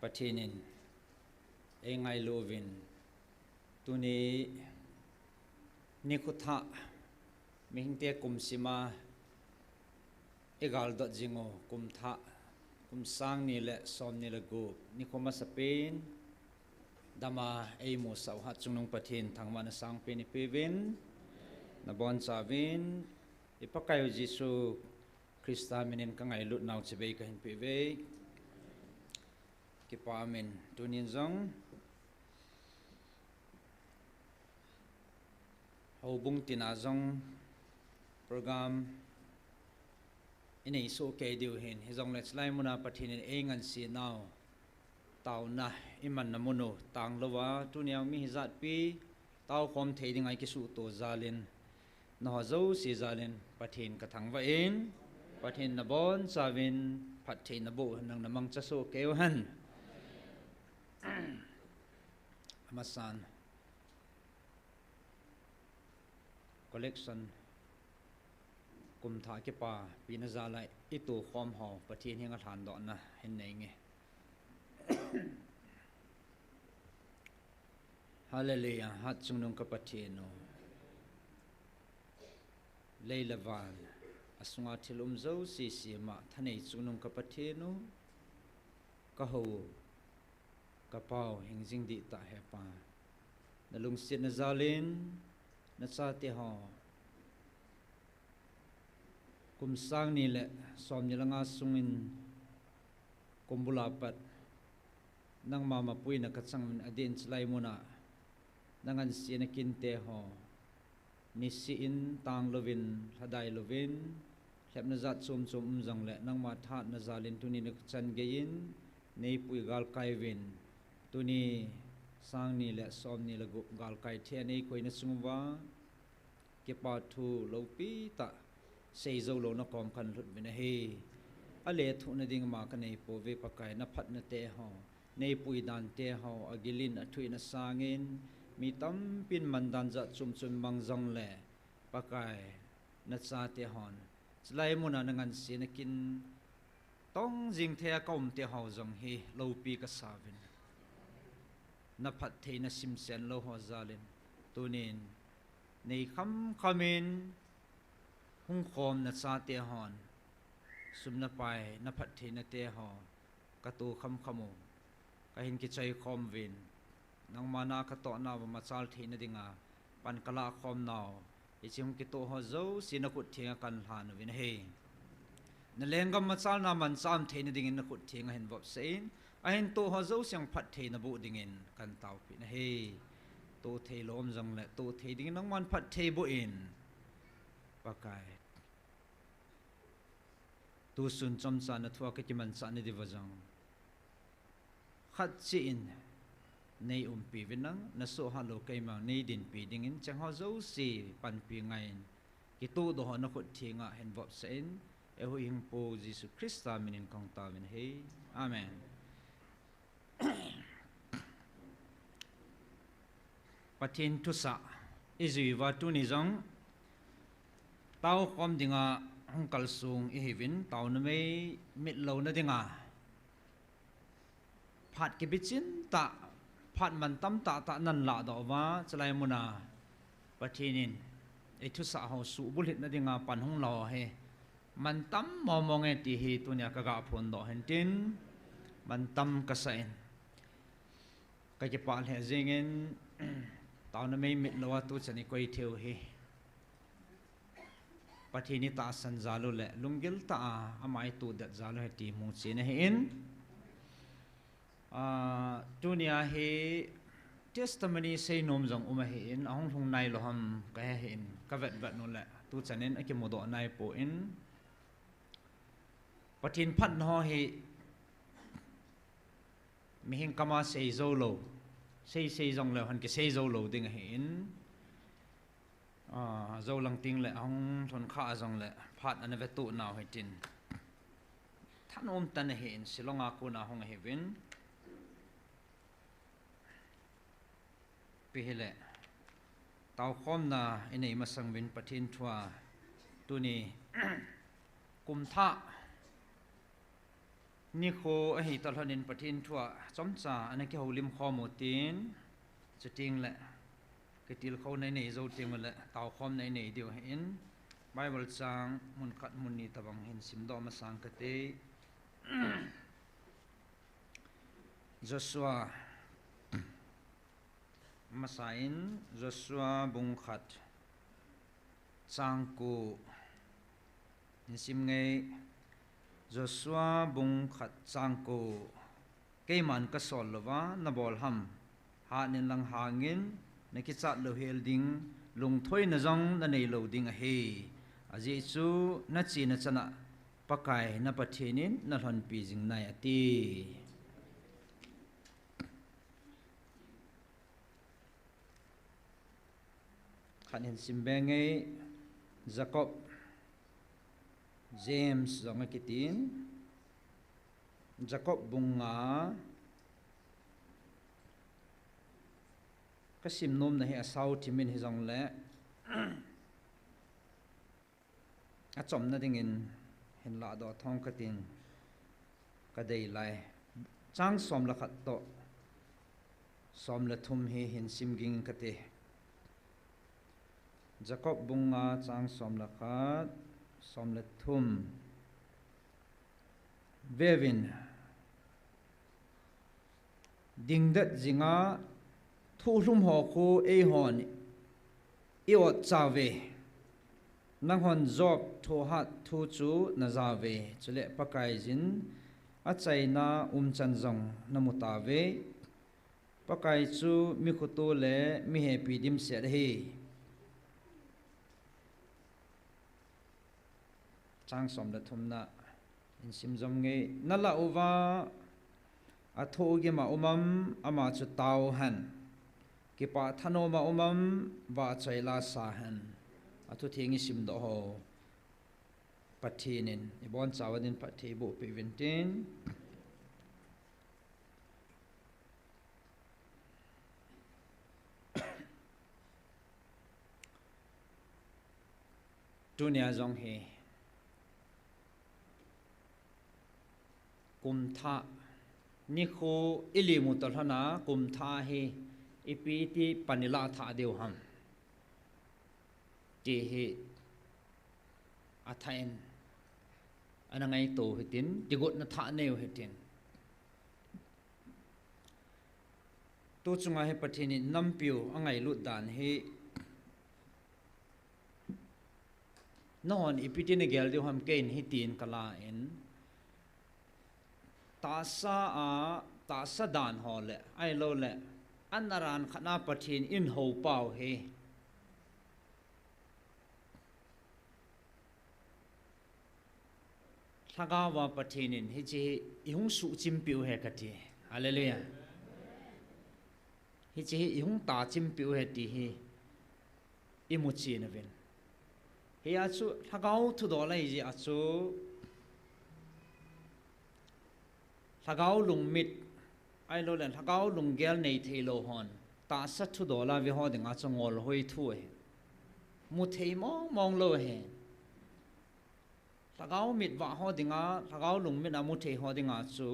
Pathen in eingailu uvin tuni nikho thah mihingte kum sima igaldot jing u kum thah, kum sang ni le som ni le gup nikho masapen dama eimusah u Hatchungnung Pathen thangvahna sangpen ipeuvin, nabonchauvin i Pakaiu Jesu Christa minin kangailut nau chibai kahin peuve. Kipah min tunin jong houbung tina jong program inei soh kei diu hin, hijongle chulai muna Pathen in eingansei nau, taona imanna mun u tanglouva, tunia mi hijatpi taokhom thei dinga ikisuhto jalin, nangho jouse jalin Pathen kathangvah in, Pathen nabonchauvin phattheina boh nang namangcha soh keiu hen. Amasan collection kum thah kipa pina jala itokhom ho Pathen henga lhandohna hin neinge. Hallelujah, Hatchungnung ka Pathen u, lei le van asunga thil um jouse sema thanei chungnung ka Pathen u, kahou u, kapau hingjing dihtah hepa, nalungsetna jalin nachateho kum sang ni le som ni le nga sungin kumbula pat nangma mapuina kachangin adeh in chulai muna nangansena kinte ho niseh in tanglouvin, lhadai louvin, lhepna jat chom chom um jongle nangma thahatna jalin tuni nikho chan geiyin neipui galkai uvin, tuni sang ni le som ni le gup galkai thei a neikoina chunguva kipa thu loupitah seijou louna kom kahin lhut uvin ahi. Alethuhna ding ma kaneipouve Pakai, naphatna teho, neipui dan teho agilin athuin asangin, mi tampin mandan jat chom chom mang jongle Pakai, nachate hon chulai muna nangansena kin tong jing thei a kaum teho jong hi loupi kasauvin, naphattheina simsen lou ho jalin tunin nei khamkhamin hungkhom nachate hon sum le pai naphattheina teho kato khamkham u, kahin kichoi khom uvin, nangma na katohnauva machal theina dinga pan kalahkhom nau, hiche hung kitoh ho jouse nakhut thenga kahin lhan uvin ahi. Nalenggam machalna manchah um theina dingin nakhut thenga hin vopsah in, ahin toh ho jouse jong phattheina boh dingin kahin taopeh in ahi. Toh theilou um jongle toh thei dingin nangman phatthei boh in, Pakai, tusun chomcha nathua kakimanchah nadiuva jong khatcheh in neiumpi uvin lang, nasoh hatlou keima neidinpi dingin chengho jouse panpi ngaiyin, kitohdoh ho nakhut thenga hin vopsah in, eihuhhingpu Jesu Christa minin kahung taovin ahi. Amen. Pathen thusah ijui uva tuni jong taokhom dinga hung kalsong ihiuvin, taona mei mitlouna dinga phat kibichin tah, phat mantam tahtah nahin lahdoh uva, chulai muna Pathen in eithusah ho suhbulhitna dinga pan hung la ho hi mantam mongmonge ti hi tunia kaga phondoh hin tin, mantam kasah in, kakipah lheh jengin, taona mei mitlouva tuchan ikoi theiu hi Pathen itahsan jal u le lunggil tah a ama itohdet jal u ahi ti muchen ahin, Tunia hi testimony seinom jong um ahin, ahung lhung nailou ham kahe hin, kavet vet uleh tuchanin akimudoh naipon, Pathen phatna ho hi mihing kama seijou lou, sei sei jongleu hen kiseijou lou ding ahin, ajou lang tengleh ahung lhun kha jongleh phat ana vetoh nau hitin, thanom tah in ahin, Shillong a kona hung ahiuvin. Ipi hile, taokhomna inei masang uvin Pathen thua, tuni kumthah nikho ahi talhonin Pathen thua chomcha ana kihoulim khom utin, chutengleh kitilkhouna inei jou tenguleh taokhomna inei diu ahin, Bible chang mun khat mun ni tobang hin simdoh masang kate. Joshua, amasan Joshua bung khat chang ko insim nge, Joshua bung khat chang ko, keiman kasol louva nabol ham, hatnin lang hangin nakichat louhel ding, lungthoina jong nanei lou ding ahi, ajeh chu nachena chana Pakai na Pathen in nalhonpi jing nai ati. Khat hin simbe nge, Jacob, James jong akitin, Jacob bung nga, kasimnomna hi asao thimin hijongleh, achomna dingin hin lahdoh thong katin kadei lai. Chang som le khat toh som le thum hi hin simging kate. Jacob bung nga chang som le khat, som le thum. Veuvin, dingdet jinga thohlhum ho khu eihon i-otchauve. Nanghon Job thohhat thu chu najauve, chule Pakaiyin achaina umchan jong namutauve. Pakai chu mikhuto le mihepi dimset ahi. Chang som le thumna insim jom nge, nalah uva athohgima um am, ama chu taohen. Kipah thanoma um am, vahchoi la sahen. Athutheng isimdoh ho Pathen in ibonchauva din phatthei boh peh uvin tin. Tunia jong hi kumthah nikho ilim u toh lhona kumthah hi ipi ti pan ilah thah diu ham, ti hi athah in ana ngaito hitin, kigotna thah neiu hitin. Tu chunga hi Pathen in nampiu angailut dan hi, nanghon ipi tin nagel diu ham, keiin hitin kalan, tahsa a, tahsa dan ho le, ahilouleh, an aran khat na Pathen in houpau hi Lhagaova Pathen in hiche hi ihung suhchimpeh u ahi kati. Hallelujah. Hiche hi ihung tachimpeh u ahi ti hi imuchen uvin. Hia chu Lhagao thudol ahijeh a chu Lhagao lungmit, ahilouleh Lhagao lunggel neitheilou hon tahsa thudol a veho dinga chu ngolhoi thu ahi. Muthei mongmong lou ahi. Lhagao mitvah ho dinga, Lhagao lungmit a muthei ho dinga chu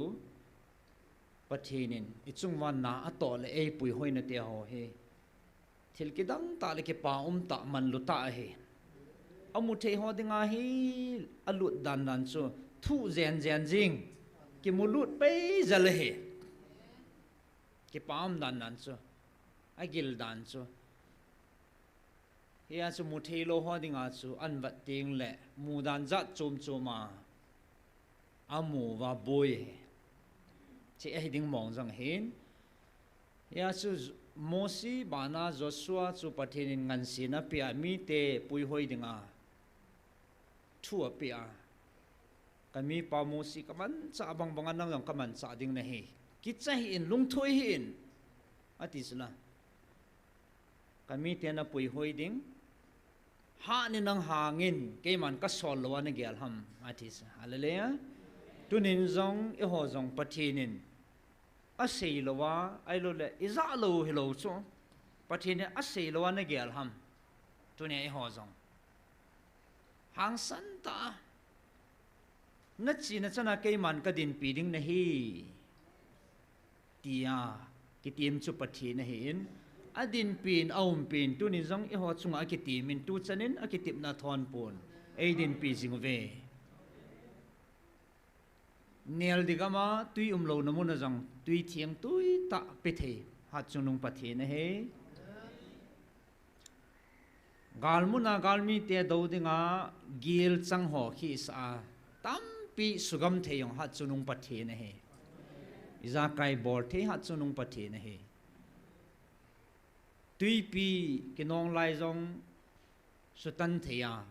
Pathen in ichunguva na atoh le eipui hoinate ho hi thil kidang tah le kipa umtah, manlutah ahi. Amuthei ho dinga hi alut dandan chu thuh jenjen jing, kimulut peijal ahi. Kipa um dandan chu, agil dan chu. Hia chu mutheilou ho dinga chu ahin vet tengleh mudan jat chom chom a amuva boi ahi. Hiche ahi ding mong jong hin. Hia chu J-, Mosi bana Joshua chu Pathen in ngansi na pia mite puihoi dinga thu apia. Ka mipa Mosi ka manchah bang banga nang jong ka manchah ding nahi. Kicha hih in, lungthoi hih in, ati sila. Ka mite na puihoi ding. Hah ni nang hangin, keiman ka sol lou a na gel ham, ati sa. Hallelujah. Tunin jong, eiho jong Pathen in asei lou a, ahilou le, ija lou hilou chu. Pathen in asei lou a na gel ham. Tunia eiho jong hangsan tah a, na china chana keiman ka dinpi ding nahi, tia kitim chu Pathen ahin, adinpin, aumpin, tunin jong eiho chunga akitimin, tuchanin akitepna thon pon ei dinpi jing uve. Nel di gama tui umlouna muna jong tui theng tui tah pe thei hatchungnung Pathen ahi. Galmuna galmite dou dinga gilchang ho khisah a tampi sugam thei jong hatchungnung Pathen ahi. Ijakai bol thei hatchungnung Pathen ahi. Tuipi kinong lai jong sutan thei a,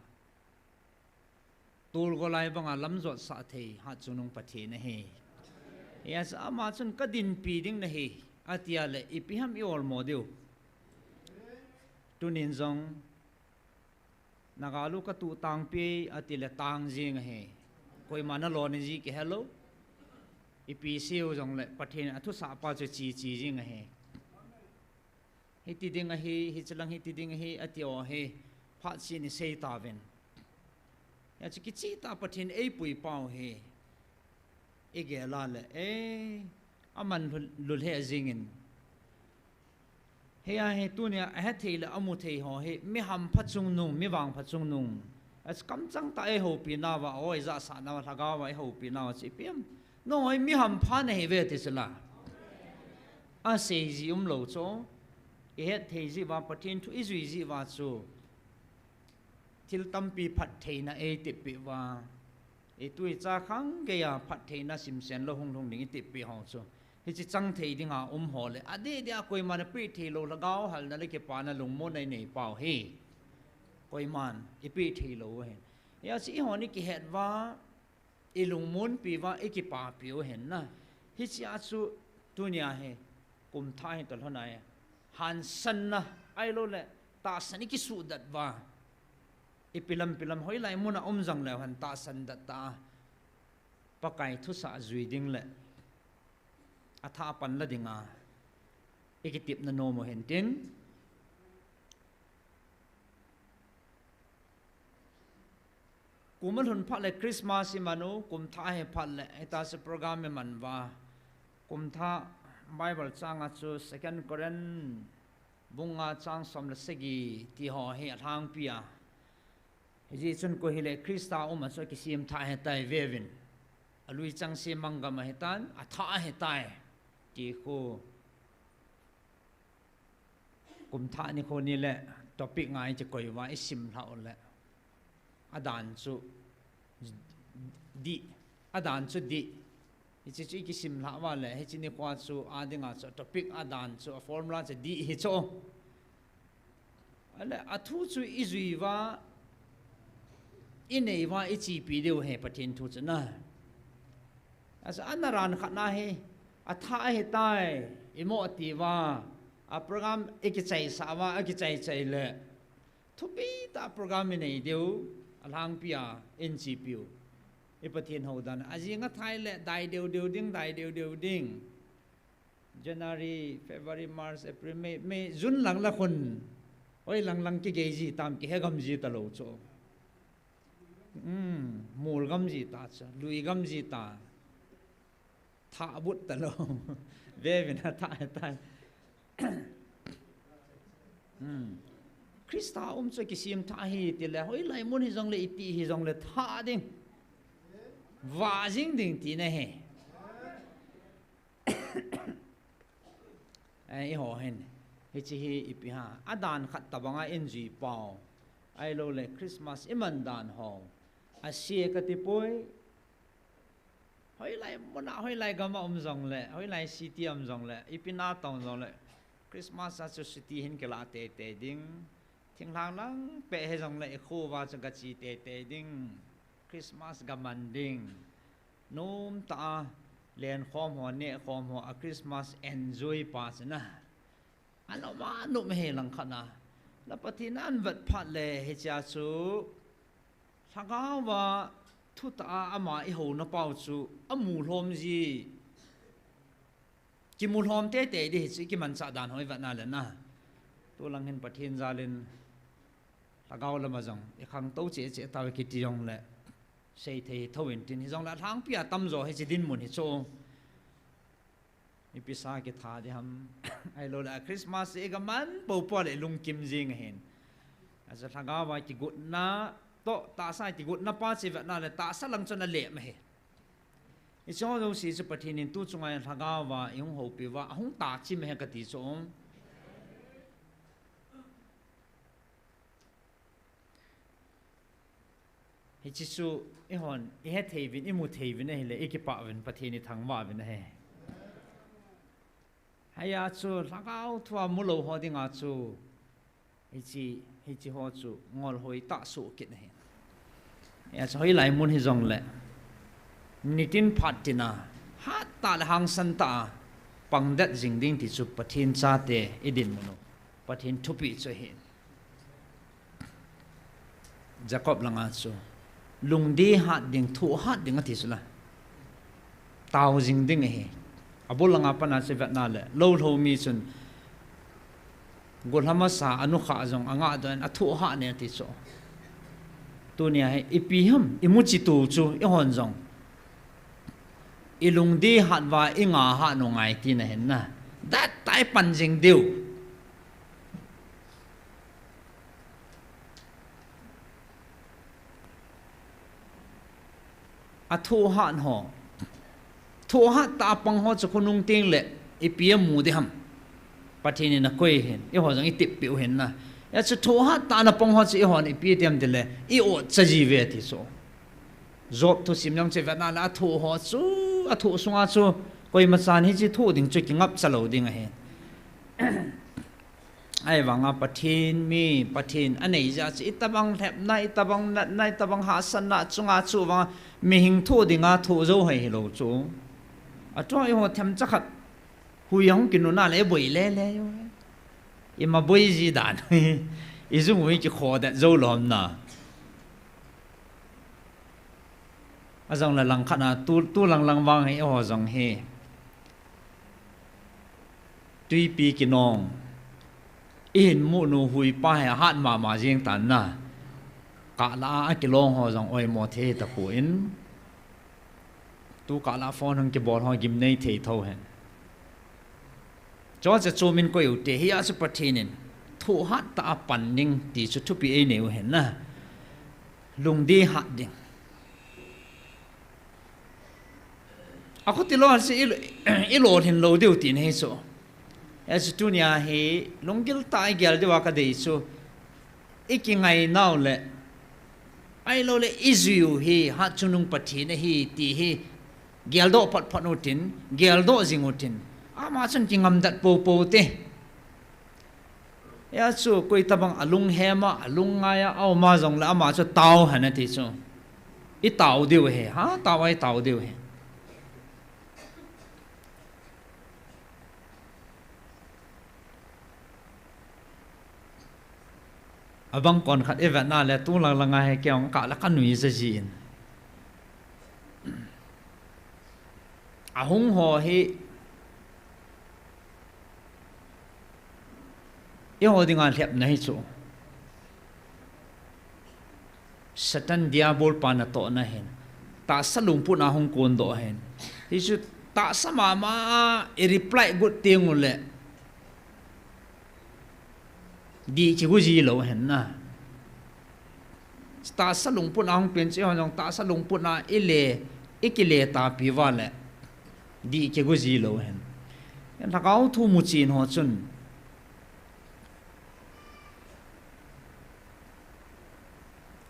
tolgo lai banga lamjot sah thei hatchungnung Pathen ahi. Hia chu ama chun ka dinpi ding nahi, atia le ipi ham i olmo diu. Tunin jong, na gal u ka tuh tangpi, ati le tang jing ahi. Koima na lon ji kihe lou. Ipi seiu jongle Pathen in athusah pa chu chi chi jing ahi. Hiti ding ahi, hichilang hiti ding ahi, ati u hi, phat chin i sei tauvin. Hia chu kichih tah Pathen eipui pau hi. I gel a le, eh, aman lul, lul he jingin. Hia hi tunia ahe thei le amu thei ho hi, mi hampha chungnung, mi vangpha chungnung. Achu kamchang tah a eihoupi nauva, o, ijahsah nauva, lhagao va eihoupi nauva chu ipi ham. Nangho hi mi hampha nahi uve ti chu la. Asei ji umlou chu. I het thei ji uva, Pathen thu i jui ji uva chu. Thil tampi phattheina eitep peh uva. I tu i cha khang geiya phattheina simsen lou hung lhung ding i tep peh ho chu. Hiche chang thei dinga um ho le. Adeh dia koiman apeh thei lou lhagao halna le kipana lungmonna i nei pau hi. Koiman i peh thei lou u ahin. Hia chu eiho ni kihet uva, i lungmonpi uva, i kipapi u ahin na. Hichea chu tunia hi, kum thah hi tolhona hi. Hansanna, ahilou le, tahsan i kisuhdat uva. Ipi lam, ipi lam, hoilai muna um jong leu hen tahsan dat tah a. Pakai thusah jui ding le. Athah a pan la dinga. I kitepna nom u hen tin. Kum alhun phat le Christmas i man u, kum thah hi phat le, hita chu program i man uva. Kum thah Bible chang a chu Second Corinth bung nga chang som le sagi ti ho hi alhangpi a. Hijeh chun koi hile Christa um a chu akisem thah ahitai veuvin. Alui chang se manggam ahitan, athah ahitai. Ti khu. Kum thah nikho ni le topic nga i che koi uva i sim lhah u le. Adan chu dih, adan chu dih. Hiche chu i kisim lhah uva le, hiche nikho a chu a dinga chu topic adan chu a formula chu dih hi chu. Ale, athu chu i jui uva, i nei uva, i chepi diu ahi Pathen thu chu na. Asa ana ran khat na hi, athah ahitai, i mo ati uva, a program i kichaisah uva, a kichai chai le. Thupi tah program i nei diu, alhangpi a, in chepiu. I Pathen houdan, ajing athah le, dai deu deu ding, dai deu deu ding. January, February, March, April, May, May, June lang la khun. Oi lang lang kigei ji tam, kihe gam ji talou chu. Hmm, mul gam ji ta chu, lui gam ji ta. Thah but talou. Veuvin athah ahitai. Hmm. Christa um chu kisem thah ahi tile, hoilai mun hijongle, iti hijongle, thah ding. Vah jing ding tina ahi. Eh, eiho hin. Hiche hi ipi ham. Adan khat tabanga in jui pau. Ahilou le Christmas i man dan ho. Ase kati poi. Hoilai muna, hoilai gama um jongle, hoilai city um jongle, ipi na tong jongle, Christmas a chu city hin kila teitei ding. Thinglhang lang peh hi jongle, ikho uva chu gache teitei ding. Christmas gaman ding. Nomtah a lenkhom ho, nehkhom ho, a Christmas enjoy pa chu na. Anom anom hi langkhat a. La Pathen in avet phat le hichea chu Lhagao va thutah a ama ihouna pau chu amu lhom ji. Kimu lhom teitei di hichu ikimanchah dan ho ivet na le na. Tulang hin Pathen jal in Lhagao lama jong ikhangtou cheh cheh tau kiti jongle seithei thou intin, hijongle alhangpi a tamjo hiche dinmun hi chu. Ipi sa kitha di ham. Ahilouleh a Christmas igaman pou pou le lungkim jing ahin. Achu Lhagao va kigotna toh tahsa kigotna pa chu ivet na le tahsa lang chun alem ahi. Hicheho jouse chu Pathen in tu chunga Lhagao va ihung houpi uva ahung tachim ahi kati chu. Hiche chu ihon ihethei uvin, imuthei uvin ahile ikipah uvin, Pathen ithangvah uvin ahi. Hia chu Lhagao thua mulou ho dinga chu hiche, hiche ho chu ngol hoitah soh kit ahi. Hia chu hoilai mun hijongle nitin phat tina hattah le hangsan tah a pangdet jing ding ti chu Pathen chate idinmun u, Pathen thupeh chu ahi. Jacob langa chu lungdei hat ding, thoh hat ding ati chu la. Tao jing ding ahi. Abul langa pana chu ivet na le lou lhou mi chun golhama sa anukhah jong angah doh in athoh hat ne ati chu. Tunia hi ipi ham imuchi tu chu ihon jong ilungdei hat uva inga hat u ngai tina ahin na. That tah a ipan jing diu. Athoh hat ho, thoh hat tah a pang ho chu khonung tengle ipi amu di ham. Pathen in akoi ahin, eiho jong itep peh u ahin na. Hia chu thoh hat tah a ana pang ho chu eihon ipi ti ham tile i-otcha ji uve ti chu. Job thusim jong chu ivet na le athoh ho chu, athoh sunga chu koimachan hiche thoh ding chu kingapcha lou ding ahi. Ahivanga Pathen mi, Pathen anei jeh a chu itobang lhepna, itobang natna, itobang hahsatna chunga chu vanga mihing thoh dinga thoh jou hoi hilou chu. Atua eiho themcha khat hui ahung kinuna le iboi lele u. Ima boi ji dan. Ijung u hi kikhodet jou lom na. Ajongle langkhat a tu, tu lang lang vang hi eiho jong hi twipi kinong ihin munu huipa hi ahat mama jeng tan na. Kahlah a akilong ho jong oimo thei tapon, tu kahlah phone hung kibol ho gimnei thei thou hen. Chuche chu min koi u te, hia chu Pathen in thoh hat tah a pan ding ti chu thupeh einei u ahin na. Lungdei hat ding. Akhuti lou se i, ilolhin lou diu tina ahi chu. Hia chu tunia hi lunggil tah a igel diuva kadei chu, ikingai nau le, ahiloule ijuiu hi hatchungnung Pathen ahi ti hi geldoh phot phot utin, geldoh jing utin, ama chun kingamdet pou pou te. Hia chu koitobang alunghema, alungngaia auma jongle ama chu tao hen ati chu. Itao diu ahi, ha, tao a itao diu ahi. Abang konkhat ivet na le tu lang langa hi kei jong kah le kanuija jin. Ahung ho hi eiho dinga lhepna ahi chu. Satan Diabol pa natohna ahin, tahsa lungput a hung kondoh ahin. Hichu tahsa mama a i reply got tengule dih kigo ji lou ahin na. Tahsa lungput a hung pen chu eihon jong tahsa lungput a ile, ikile tapi uva le dih kigo ji lou ahin. Lhagao thu muchen ho chun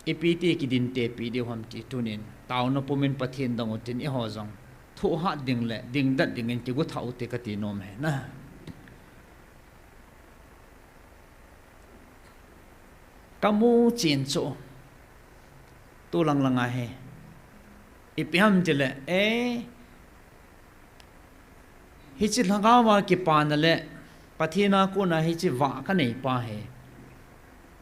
ipi ti kidintepi diu ham ti tunin taona pumin Pathen dong utin eiho jong thohhat ding le dingdat dingin kigot tha ute kati nom ahi na. Kamu chen chu tu lang lang ahi. Ipi ham tile, eh, hiche lhagao a kipana le Pathen a kona hiche vah kanei pa hi,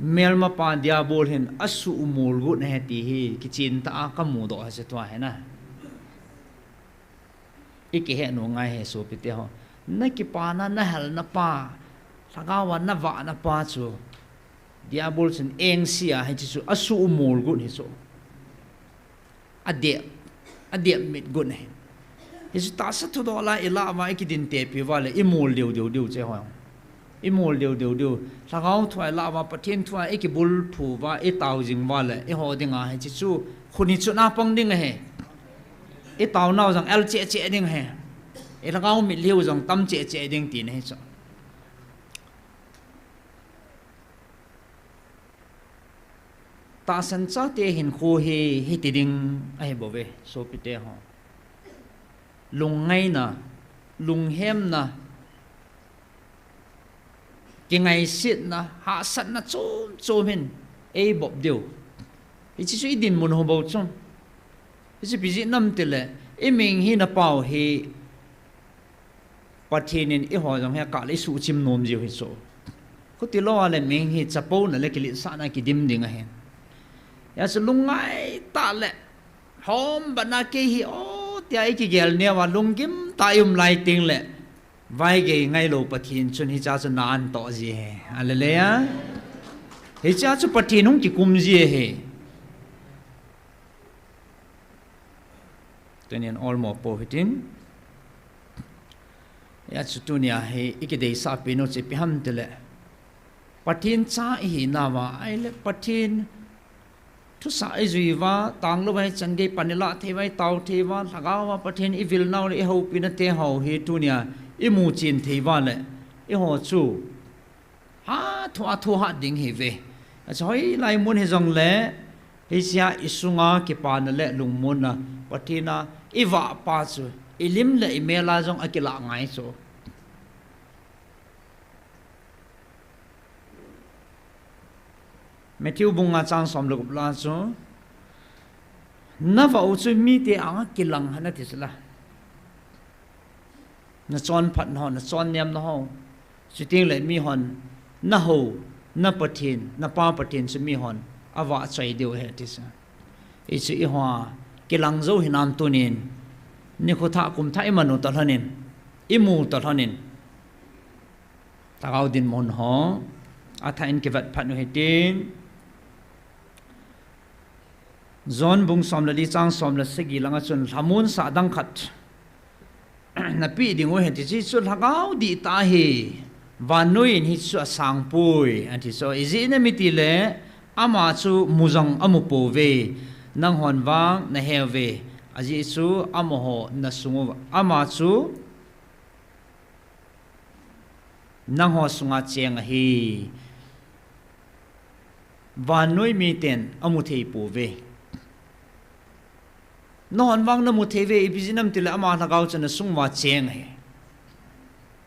melmapa Diabol hin asuhmol got ahi ti hi kichen tah a kamudoh ahi chu tua hi na. Ikihet nom ngai ahi sopite ho. Nakipana, nahelna pa, lhagao a navahna pa chu Diabol chun engse a hiche chu asuhmol got ahi chu. Adep, adep mit got ahi. Hichu tahsa thudol a ilah uva ikidin tepi uva le imol deu deu diu che ho. Imol deu deu diu. Lhagao thua ilah uva, Pathen thua ikibulphu uva, itao jing uva le iho dinga hiche chu khun hi chu na pang ding ahi. Itao nau jong el cheh cheh ding ahi. Ilhagao mitlhiu jong tam cheh cheh ding tina ahi chu. Tahsan chate hinkho hi hiti ding ahi bouve, sopite ho. Lungngaina, lunghemna, kingaisetna, hahsatna chom chom hin eibop diu. Hiche chu idinmun ho bou chu. Hiche ipi jeh ham tile, iming hi napao hi Pathen in eiho jong hi akah le isuhchim nom jiu ahi chu. Khuti lou a le ming hi chapouna le kiletsahna kidim ding ahi. Hijeh chun lungngai tah le, hom bana kei hi o tia ikigel neo a lunggim tah a ium lai teng le, vaigei ngailou Pathen chun hichea chu na antoh ji ahi. Hallelujah. Hichea chu Pathen hung kikum ji ahi. Tunin olmo pou hitin. Hijeh chun tunia hi ikideisah penu chu ipi ham tile, Pathen cha ihinauva, ahile Pathen thusah ijui uva, tanglou uva ichan gei pan ilah thei uva, itao thei uva, lhagao a Pathen ivil nau le ihoupina teho hi tunia imu chen thei uva le, eiho chu hatah a thohhat ding ihiuve. Achu hoilai mun hijongle, hichea isunga kipana le lungmonna, Pathen a ivah pa chu ilim le imel a jong akilah ngai chu. Matthew bung nga chang som le gup la chu, navah u chu mite anga kilang hen ati chu la. Nachonphatna ho, nachonnemna ho, chuteng le mihon nahou, na Pathen, napa Pathen chu mihon avahchoi diu ahi ati chu. Hichu eiho a kilang jou hinam tunin, nikho thah kum thah iman u toh lhonin, imu u toh lhonin, lhagao dinmun ho athah in kivet phat u hitin. John bung som le li chang som le sagi langa chun lhamonsah dang khat napeh ding u ahi ati chu, lhagao dihtah ahi, vannoi in hichu asangpoi ati chu. Ijeh inem itile ama chu mu jong amu pouve, nanghon vang naheuve, ajeh chu amaho nasung uva, ama chu nangho sunga cheng ahi. Vannoi miten amu thei pouve. Nanghon vang namu thei uve, ipi jeh inem itile ama lhagao chu nasung uva cheng ahi.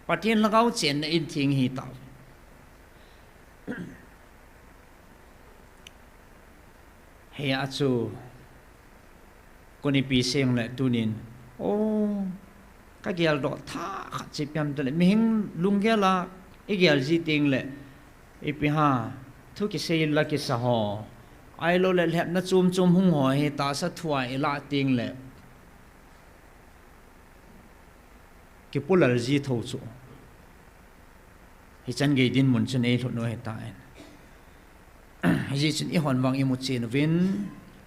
Pathen lhagao chenna in theng ahitauve. Hijeh a chu, kon ipi seng le tunin, o, kageldoh thah khat chu ipi ham tile, mihing lunggel a igel ji teng le, ipi ham, thu kisei la kisa ho, ahilou le lhepna chom chom hung ho hi tahsa thua ilah teng le, kipulal ji tho chu. Hichan gei dinmun chun eilhut u ahitan. Hijeh chun eihon vang imu chen uvin,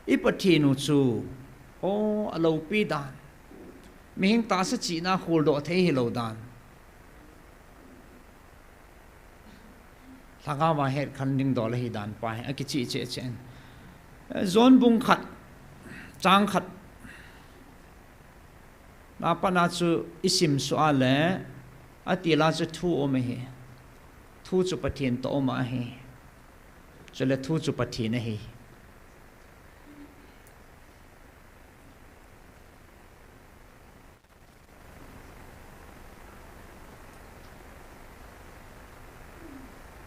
i Pathen u chu, o, aloupi dan, mihing tahsa chihna kholdoh thei hilou dan, lhagao a hetkhen ding dol ahi dan pa hi akicheh cheh cheh in. John bung khat, chang khat, na pat na chu isim suh a le, atil a chu thu um ahi. Thu chu Pathen toh um ahi. Chule thu chu Pathen ahi.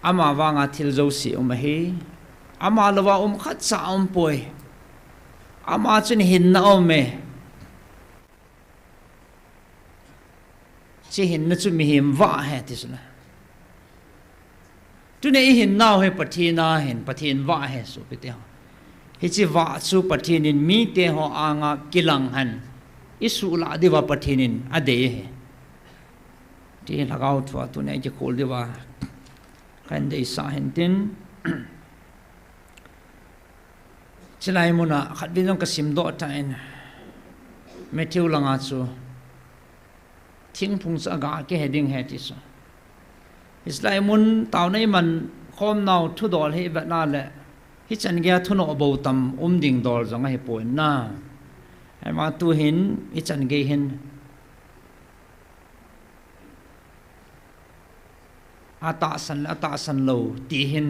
Ama vanga thil jouse um ahi. Ama louva um khatcha umpoi. Ama chun hinna aume. Hiche hinna chu mihem vah ahi ti chu na. Tuni ihinnau hi Pathen ahin, Pathen vah ahi sopite ho. Hiche vah chu Pathen in mite ho anga kilang hen, isuhlah diuva Pathen in adei ahi. Ti lhagao thua tuni ikikhol diuva kahin deisah hin tin. Chulai muna khatvei jong kasimdoh tan, Matthew langa chu thingphung chu aga kihe ding ahi ti chu. Hiche lai mun taona iman khomnau thudol hi ivet na le, hichan geia thunoh bou tam um ding dol jong ahipoi na. Ahivang tuhin hichan gei hin atahsan le atahsan lou ti hin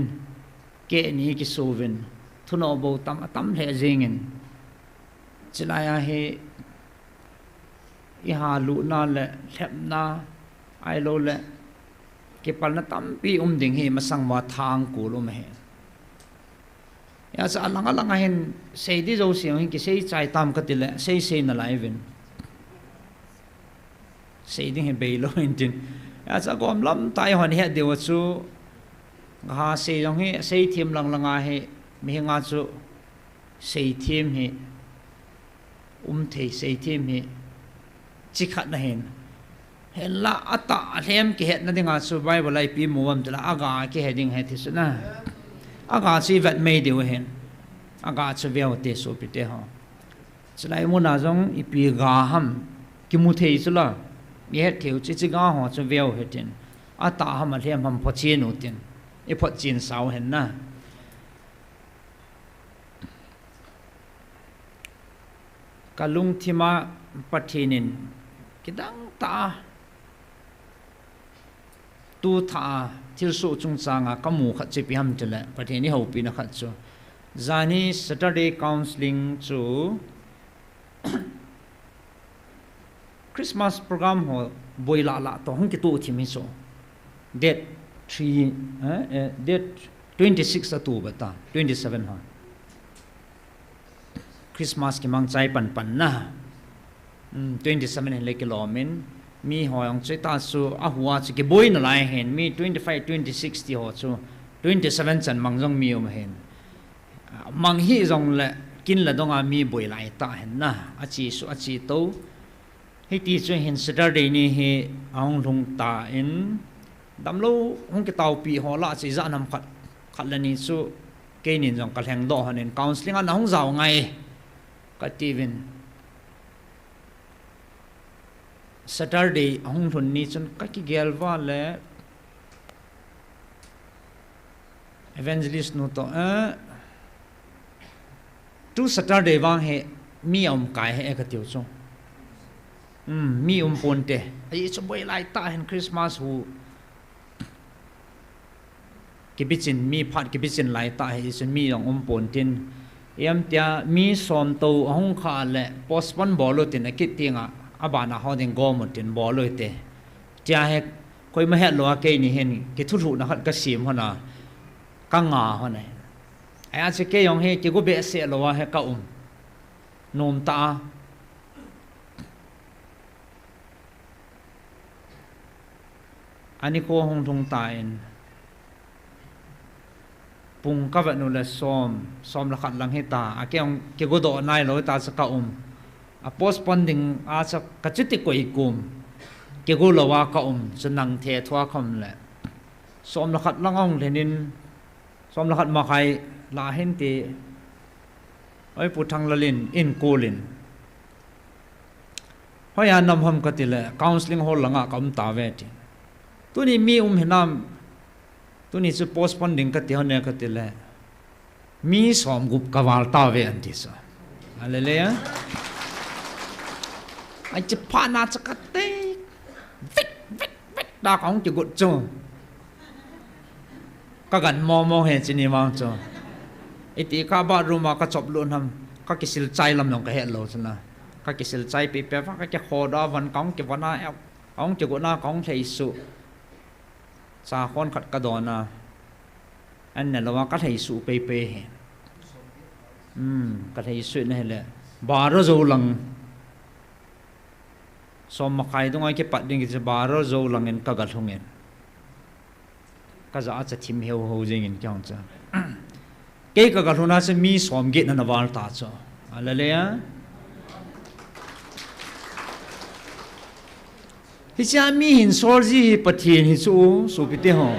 kehni kisouvin, thunoh bou tam atam lheh jengin, chulai a hi ihalutna le lhepna ahiloule kipalna tampi um ding hi masang uva thangkul um ahi. Hijeh a chu alang alang a hin sei ding jouse hin kisei chai tam katile sei sei nalai uvin. Sei ding hi beilou hin tin. Hijeh a chu agom lamtah a eihon ihet diu chu, gaha sei jong hi seithem lang langa hi, mihinga chu seithem hi umthei, seithem hi chi khat ahin. Hinla atah alhem kihetna dinga chu Bible a ipi mu uvam tile aga kihe ding ahi ti chu na. Aga chu ivet mei diu ahin. Aga chu veu hite sopite ho. Chulai muna jong ipi ga ham kimu thei chu la, ihet theiu chu hiche ga ho chu veu hitin. Atah ham alhem ham phochen utin, iphotchen sau hen na. Kalungthima Pathen in kidangtah a, tu thah a thilsoh chungchanga kamu khat chu ipi ham tile, Pathen ihoupina khat chu, jani Saturday counseling chu Christmas program ho boi lah lah toh hung kitoh thim hi chu. Date three, eh, eh, date twenty six a tu bata, twenty seven ho. Christmas kimangchai pan pan na. Hmm, twenty seven hin le kilom in, mi ho jong chu hita chu ahua chu kiboi nalai hin, mi twenty five, twenty six ti ho chu, twenty seven chan mang jong mi um hin. Mang hih jongle kin le donga mi boi lai tah hin na, ache suh ache tou. Hiti chu hin Saturday ni hi ahung lhung tan, damlou hung kitaopi ho lah chu ijat ham khat, khat le ni chu keinin jong kalhengdoh lhonin counseling a nahung jao ngai katiuvin. Saturday ahung lhun ni chun kakigel uva le, evangelist nu toh, eh, tu Saturday vang hi mi aum kai ahi e katiu chu. Um, mi um ponte. Ajeh chu boi lai tah hin Christmas hu kibichin, mi phat kibichin lai tah hi chun mi jong um pontin. Ipi ham tia mi som tou ahung kha le postpone bol utin akit tenga, abana ho ding gom utin bol ute. Tia hi koima hetlou a keini hin kithulhuhna khat kasem lhona, kanga lhona. Ajeh chu kei jong hi kigo behseh louva hi kaum. Nomtah a. Anikho hung lhung tan, pung kavet u le som, som le khat lang hita, akei jong kigodoh nailou hita chu kaum. A postpone dinga chu kachuti koi kum, kigo louva kaum, chu nang thethu a kaum le, som le khat lang ahung lhin in, som le khat makhai lah hinte, oi Pu Thanglal in eikolin, hoiya nam ham katile, counseling hall langa kaum tauve ti. Tuni mi um hinam, tuni chu postpone ding kati lhone katile, mi somgup kaval tauve ati chu. Hallelujah. Ache phatna chu katei vit vit vit da kahung kigot chu. Kagan momo hi chuni vang chu. Iti kha bathroom a kachop lut ham, kakisil chai lam jong kahet lou chuna. Kakisil chai pehpeh va kakikhodoh a von kahung kivon a, kahung kigotna kahung lheisuh. Cha khon khat kadon a, An ne lou a ka lhai suh pei pei hi. Hmm, ka lhai suh na hi le. Baro zo lang. Som makai dunga kipat ding kichi baro zo langin ka ga lhungin. Ka ja a cha thim heu ho jingin kiang cha. Kei ka ga lhuna cha mi som get na na val ta cha. Hallelujah. Hicha mi hin sol ji hi Pathen hi chu, sopite ho.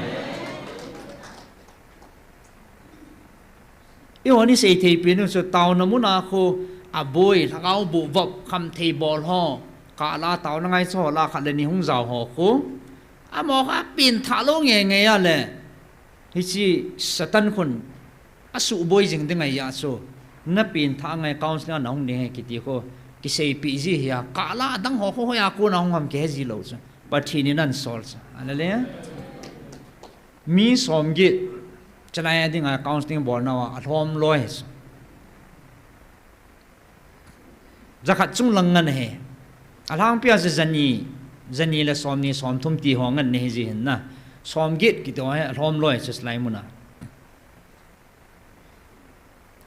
Eiho ni sei thei pen u chu taona muna khu aboi, lhagao bu vop kham thei bol ho. Kala taona ngai cho la khat le ni hung jao ho khu. Amo kha pin tha lo nge nge a le. Hichi Satan khun a su boi jing ding ai ya chu. Na pin tha ngai counseling na hung ni he kiti khu. Kisei pi ji hi a kala dang ho ho ya khu na hung ham ke ji lo chu. Pathen in an sol chu. Hallelujah. Mi som get chalai a dinga counseling bol na a lhom loi. Jakhat chung lang ngan he. A lhangpi a ja jani, jani le som ni som thum ti ho ngan ne hi ji hin na. Som get kiti ho he a lhom loi chu chalai muna.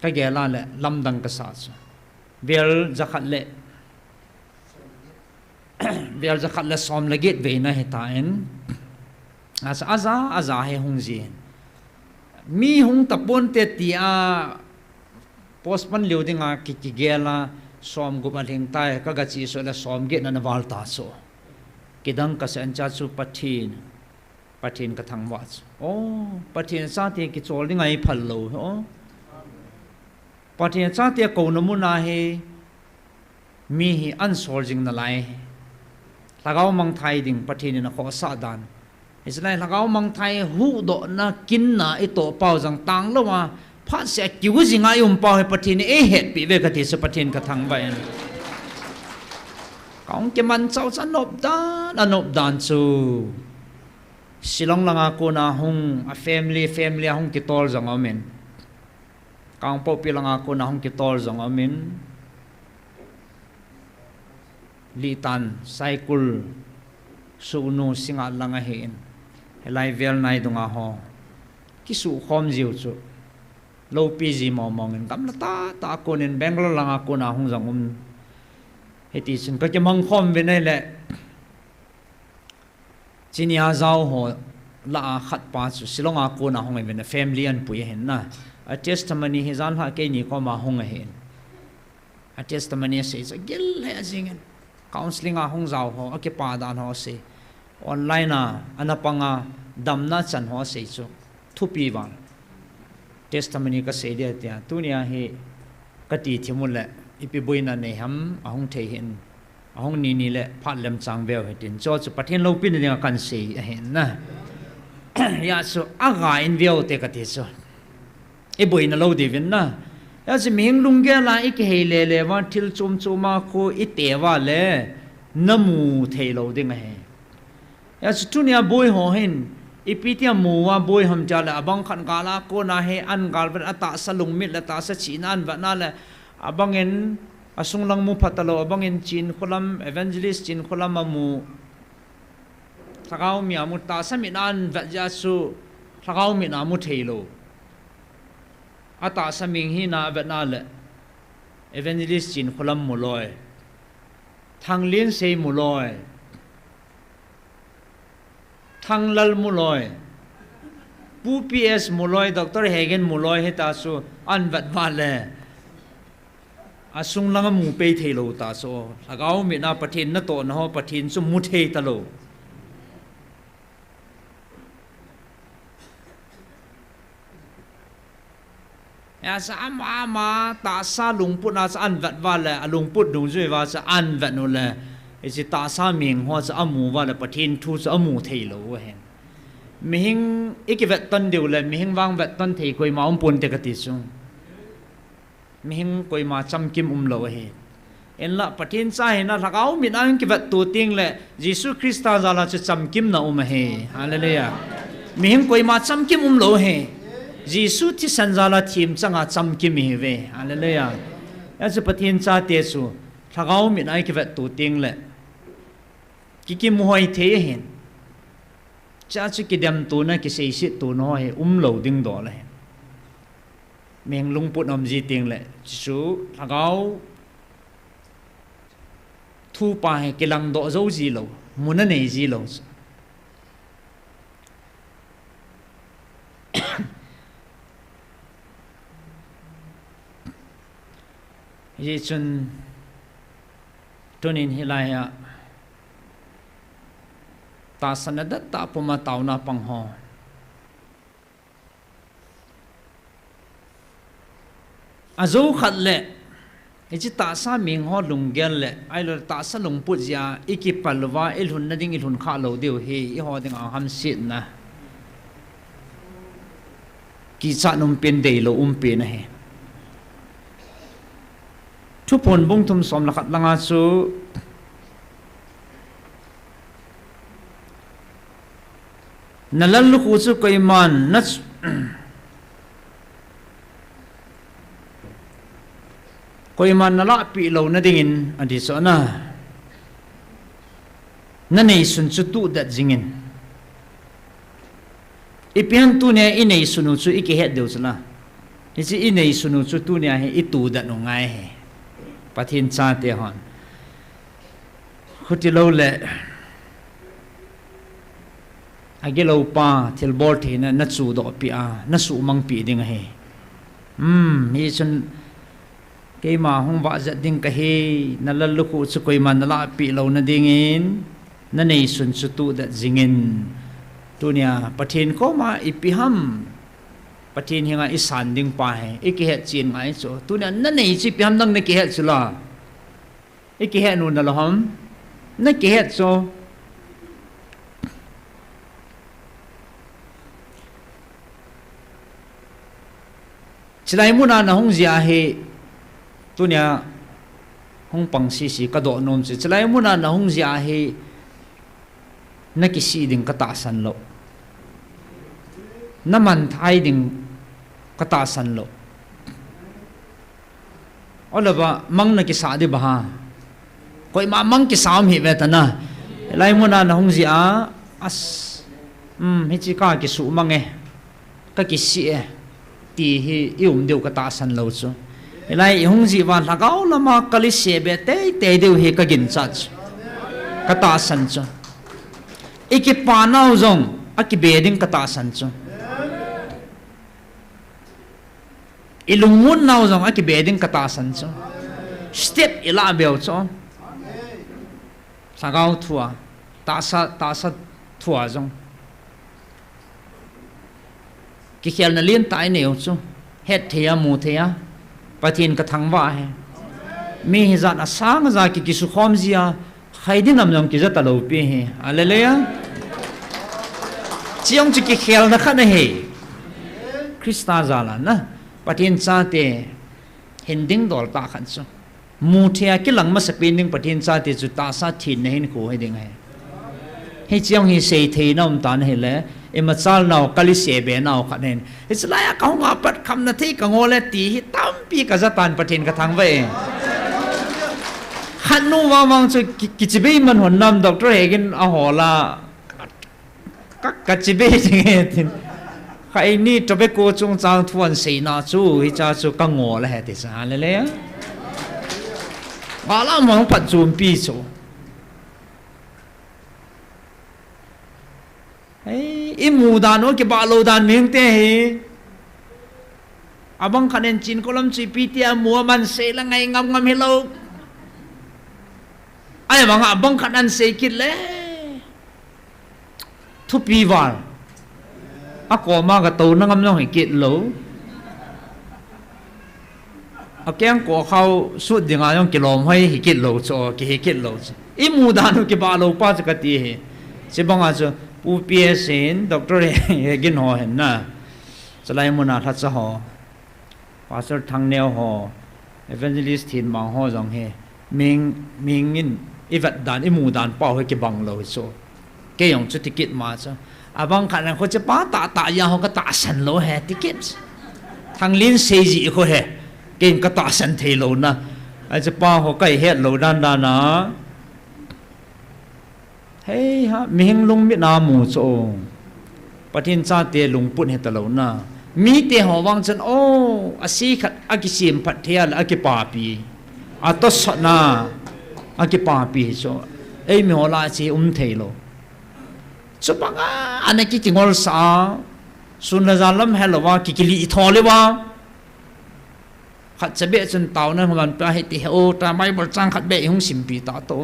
Ka gel a le lamdang ka sa chu. Vel jakhat le, vel jakhat le som le get veina hi ta in. Asa aja, aja he hung ji hin. Mi hung ta pon te ti a postpone liu dinga ki, kigel a som gup a lhing tai ka ga chi so le som get na na val ta so. Kidang ka sen cha chu Pathen. Pathen ka thangvah chu. Oh, Pathen chate kichol ding ahi phal lo. Oh. Pathen chate kouna muna hi mi hi an sol jing nalai. Lhagao mangthai ding Pathen in a khohsah dan. Hichilai lhagao mangthai huhdohna kinna i toh pau jang tang lou a phat se a kiu jinga i um pau hi Pathen in ei hetpi ve ka ti chu Pathen ka thangvah in. Ka hung kiman chau chu a nop dan, a nop dan chu. Shillong langa kona hung, a family, family a hung kitol jong a um in. Kangpokpi langa kona hung kitol jong a um in. Litan, Saikul, Sugnu, Singngat langa hi in. Hilai vel nai dunga ho. Kisukhom jiu chu. Loupi ji mong mong in. Gamla tah tah a kon in Bangalore langa kona hung jong um. Hiti chun ka kimang khom ve nei le. Chinia jao ho lah a khat pa chu Shillong a kona hung ahi vin a family an pui ahin na. A testimony hi jan lha keini koma hung ahin. A testimony a sei chu gil le a jing in. Counseling a hung jao ho, a kipa dan ho a sei. Online a, ana panga damna chan ho a sei chu. Thupi vang. Testimony ka sei dia tia. Tunia hi ka ti thim u le, ipi boina nei ham, a hung thei hin. A hung ni ni le phat lem chang veu hitin. Cho chu Pathen loupina dinga kan sei ahin na. Ya chu a ga in veu te ka ti chu. I boina lou diuvin na. Ya chu mihing lunggel a i kihei le le va thil chom chom a khu i te va le na mu thei lou ding ahi. Ya chu tunia boi ho hin, ipi tia mu a boi ham tia le, abang khat gal a kona hi an gal vet a tahsa lungmit le tahsa chihna an vet na le, abang in a sunglang mu phat a lou, abang in Chinkholam, Evangelist Chinkholam a mu. Lhagao mi a mu tahsa mit na an vet ja chu, lhagao mit na mu thei lou. A tahsa ming hi na vet na le, Evangelist Chinkholam mu loi. Thanglinsei mu loi. Thanglal mu loi. Pu P S mu loi, Doctor Hegen mu loi, hita chu an vet va le. A sunglang a mu pei thei lou ta chu. Lhagao mit na Pathen na toh na ho, Pathen chu mu thei ta lou. Ya sa ama ama tahsa lungput na sa an vet va le, a lungput dungjui va sa an vet nu le, i si tahsa ming ho sa amu va le, Pathen thu sa amu thei lou hen. Mihing i kivet ton diu le, mihing vang vet ton thei koima um pon te ka ti chu. Mihing koima chamkim um lou ahi. Enla Pathen cha hi na lhagao mit a hung kivet tu ting le Jesu Christa jala chu chamkim na um ahi. Hallelujah. Mihing koima chamkim um lou ahi. Jesu thisan jala thim changa chamkim ihi ve. Hallelujah. Ya chu Pathen chate chu lhagao mit a hung kivet tu ting le kikim hoi thei ahin. Cha chu kidem tuna, kiseiset tuna ho hi umlou ding dol ahi. Meng lungput um ji teng le, chu lhagao thu pa hi kilang doh jou ji lou, mun anei ji lou. Hijeh chun tunin hilai a tahsan a dat tah puma taona pang ho. Ajou khat le, hiche tahsa meng ho lunggel le, ahilou le tahsa lungput jeh a, i kipal uva, i lhunna ding, i lhun kha lou diu hi, i ho ding a hamsetna. Kichat um pen, deilou um pen ahi. Thuphon bung thum som le khat langa chu, na lallukhuh chu koiman na ch-, koiman na lahpeh louna dingin, ati chu ana, na neisun chu tudet jingin. Ipi ham tunia i neisun u chu i kihet diu chu la. Hiche i neisun u chu tunia hi i tudet u ngai hi. Pathen chate hon. Khuti lou le. Agilou pa, thilbol theina, na chudoh peh a, na suhmang peh ding ahi. Hmm, hichun keima hung vahjet ding kahi, na lallukhuh chu koiman na lahpeh louna dingin, na neisun chu tudet jingin. Tunia, Pathen koma ipi ham, Pathen henga i san ding pa hi, i kihet chen ngai chu. Tunia, na nei chu ipi ham nang na kihet chu la. I kihet u na lou ham? Na kihet chu. Chulai muna na hung jia hi, tunia hung pang sisi ka doh nom chu. Chulai muna na hung jia hi, na kisih ding ka tahsan lou. Na manthai ding ka tahsan lou. Olava mang na kisah di ba ha. Koima mang kisah um hi ve ta na. Lai muna na hung jia, as, um, hiche ka kisuhmang e. Ka kisih e. Ti hi i um diu ka tahsan lou chu. Hilai i hung ji uva lhagao lama ka lise be teitei diu hi ka ginchat chu. Ka tahsan chu. I kipa nau jong, a kibe ding ka tahsan chu. I lungmon nau jong a kibe ding ka tahsan chu. Step i lah beu chu. Lhagao thua, tahsa, tahsa thua jong. Kikhelna lentah i neiu chu. Hetthei a, muthei a. Pathen ka thangvah e. Mi hijat a sang a ja ki, kisukhom jia. Khai dinam jong kija talou pi hi. Hallelujah. Chuche jong chu kikhelna khat ahi. Christa jal a na. Pathen chate hin ding dol tah khat chu. Muthei a kilang masapen ding Pathen chate chu tahsa thenna hinkho hi ding ahi. Hiche jong hi seithei na um tan ahile, imachal nau, ka lise be nau khat ahin. Hiche lai a ka hung a pat khamna thei ka ngol e ti hi tampi ka ja tan Pathen ka thangvah e. Khat nu vang vang chu ki, kichibai man hon nam Doctor Hegin a hol a. Ka, ka chibai jing e tin. Kha eini tobacco chungchang thu ahin seina chu, hicha chu ka ngol ahi ti sa le le. Ba la mang phat chumpi chu. Hei, i mu dan u kibah lou dan mihing te hi. Abang khat in chin kolam chu ipi ti a mu a man sei la ngai ngam ngam hilou. Ahivang a abang khat in sei kit le. Thupi val. A koma ka touna ngam jong hi kit lou. A keng ko khau sut dinga jong kilom hoi hi kit lou chu, kihi kit lou chu. I mu dan u kibah lou pa chu ka ti hi. Chibang a chu, Pu P S in, Doctor Hegin ho hin na. Chulai muna lhacha ho. Pastor Thangneo ho. Evangelist Thinmang ho jong hi. Ming, ming in i vet dan, i mu dan pa ho kibang lou chu. Kei jong chu ti kit ma chu. Abang khat in kho chu pa tah tah ja ho ka tahsan lou he ti kit. Thanglin sei ji kho he. Kei ka tahsan thei lou na. Achu pa ho ka het lou dan dan a. Hei ha, mihing lungmit na mu chu. Pathen chate lungput hita lou na. Mite ho vang chun, oh, ase khat akisem phat thei a le akipapi. Atosatna akipapi hi chu. Eimi ho lah a chu um thei lou. Chubanga ana ki kingol sa a, sun le jan lam helou va, ki kili i tho le va. Khat cha beh chun taona hung lampi a hiti he o, ta Bible chang khat beh i hung simpi ta to.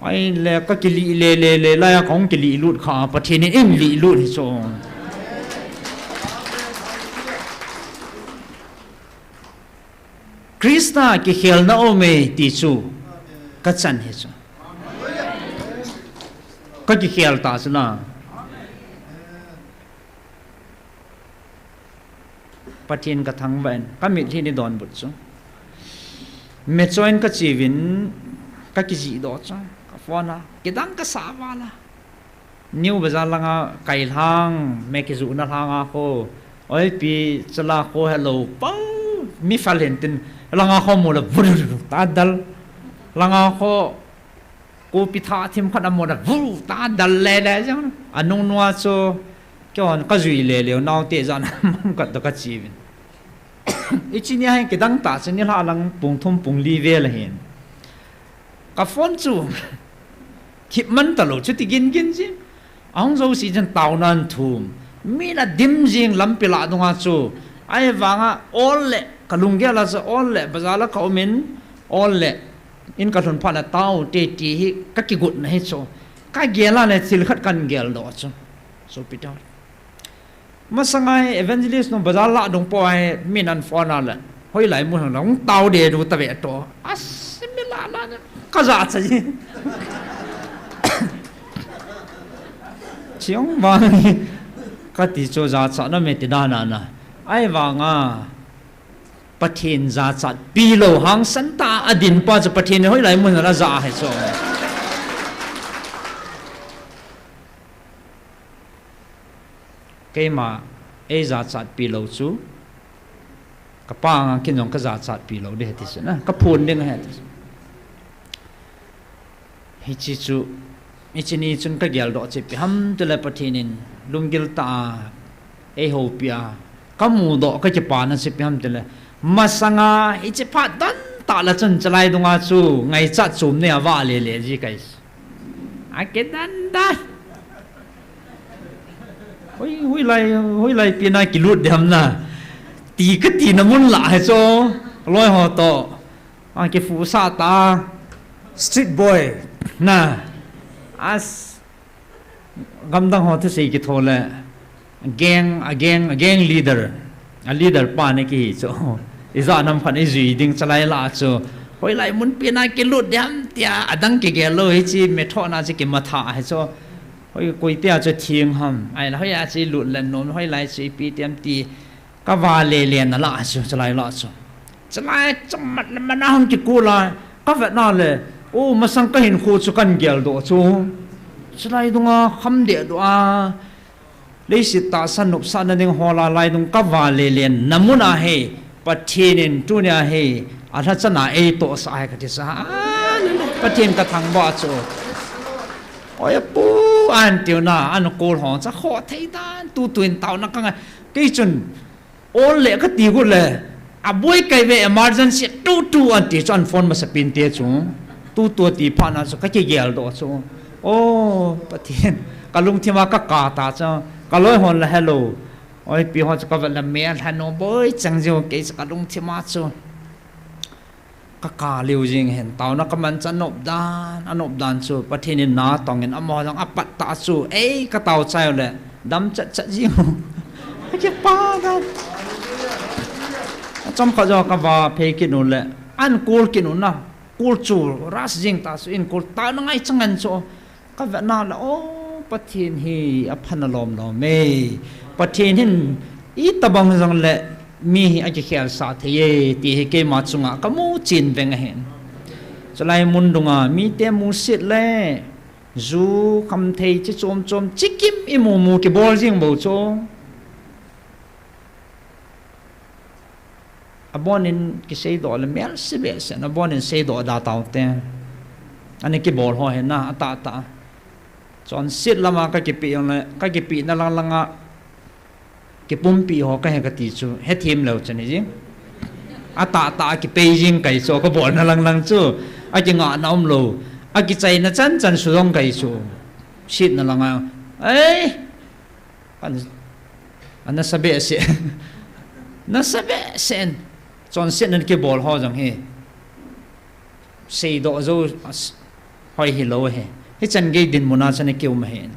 Ai le ka kili le le le la ya kong kili lut kha, Pathen in in li lut hi chu. Krista kikhelna um e ti chu ka chan hi chu. Ka kikhel ta chu na. Pathen ka thangvah in, ka mitlhi ni donbut chu. Mechoin ka chiuvin, ka kijih doh chu. Ka phone a, kidang ka sa val a. New Bazaar langa kai lhang, me kijuhna lhanga kho. Oipi chala kho helou, pau, mi fal hen tin, langa kho mu le, vur, ta dal. Langa kho, Kopi tha thim khat a mona, vu, ta dal le le jeng. Anung nua chu, keiho ka jui le le, naote jan mang khat toh ka chiuvin. Ichi ni a hin kidang ta chu, nilhah lang pung thum pung li vel ahin. Ka phone chu, thip man ta lou, chuti gin gin jing. Ahung jouse chun taona athum. Mi na dim jing lampi lah dunga chu. Ahivanga ol le, ka lunggel a chu ol le, bazar la ka um in, ol le, in ka lhun phat na tao te ti hi ka kigotna hi chu. Ka gel a le thil khat kan geldoh chu. Sopi te. Masanga hi evangelist nu bazar lah dung po a hi min an phone a le. Hoilai mun hang la hung tao de du ta ve to. Asi mi la la ne. Ka jachat ji. Chiang vang hi. Ka ti chu jachatna me ti dan a na. Ahivanga Pathen jachatpi lou hangsan tah a din pa chu Pathen in hoilai mun a la ja ahi chu. Keima ei jachatpi lou chu, ka pa anga kin jong ka jachatpi lou ding ahi ti chu na, ka phun ding ahi ti chu. Hichi chu, hichi ni chun ka geldoh chu ipi ham tile Pathen in lunggil tah a ei houpi a, ka mudoh ka kipana chu ipi ham tile, masanga hichi phat don tah le chun chalai dunga chu ngaichat chom nei a va le le ji kai. A kidan dan. Hoi, hoilai, hoilai pi na kilut dem na. Ti ka tina mun lah hi chu. Loi ho toh. A kifusa ta. Street boy. Na. As. Gamdang ho thusei kitho le. Gang, a gang, a gang leader. A leader pa ni kihi chu. Ijat nam khat ijui ding chalai lah chu. Hoilai mun pi na kilut dem tia. Adang kigel lou hichi me tho na chi kimatha hi chu. Hoi, koi tia chu thing ham. Ai la, hoi a chi lut len nom, hoilai chi pi tiam ti. Ka va le le na la chu, chalai la chu. Chalai chamat le mana hung kikul a. Ka vet na le. O, masang ka hinkho chu kan geldoh chu. Chalai dunga kham deh doh a. Leiset tahsa nopsahna ding hola lai dung ka va le le na mun a hi. Pathen in tunia hi. A lhachana ei tohsa ahi ka ti sa. A, le le. Pathen ka thangvah chu. Oi, apu, an tiu na, an kol hong, cha kho thei dan, tu tu in tao na ka ngai. Kei chun, ol le ka ti gu le, a boi kai ve emergency, tu tu an ti chu an phone masa pin te chu. Tu tu ti pha na chu ka kigel doh chu. O, Pathen, ka lungthim a ka ka ta chu. Ka loi hon la hello. Oi, pi hon chu ka vet la me an hanu boi chang jiu kei chu ka lungthim a chu. Ka ka liu jing hen, taona ka man chu anop dan, anop dan chu, Pathen in na tong in amaho jong apat ta chu, ei, ka tao chai le, dam chat chat jing. Ka kipa dan. Achom kha jo ka va phei kit u le, an kul kit u na, kul chu, ras jing ta chu, in kul ta na ngai chang an chu. Ka vet na le, o, Pathen hi apha na lom lom e. Pathen hin itobang jong le mi hi akikhel sah thei e, ti hi keima chunga ka mu chin veng ahin. Chulai mun dunga mite musit le, ju kham thei chi chom chom, chi kim i mu mu kibol jing bou chu. Abon in kisei doh le mel si behseh, abon in sei doh da tao te. Ani kibol ho hi na, ata ata. Chonset lama ka kipe jongle, ka kipehna lang langa kipumpi ho kahi kati chu, hethem leu chun hijing. Atahtah a kipei jing kahi chu, kabolna lang lang chu. Akingahna umlou. Akichaina chan chan sujong kahi chu. Setna langa. Ei! An, anasa behseh. Nasa behseh in. Chonsetna kibol ho jong hi. Seidoh jou, as, hoi hilou hi. Hichan gei dinmun a chun kium ahi.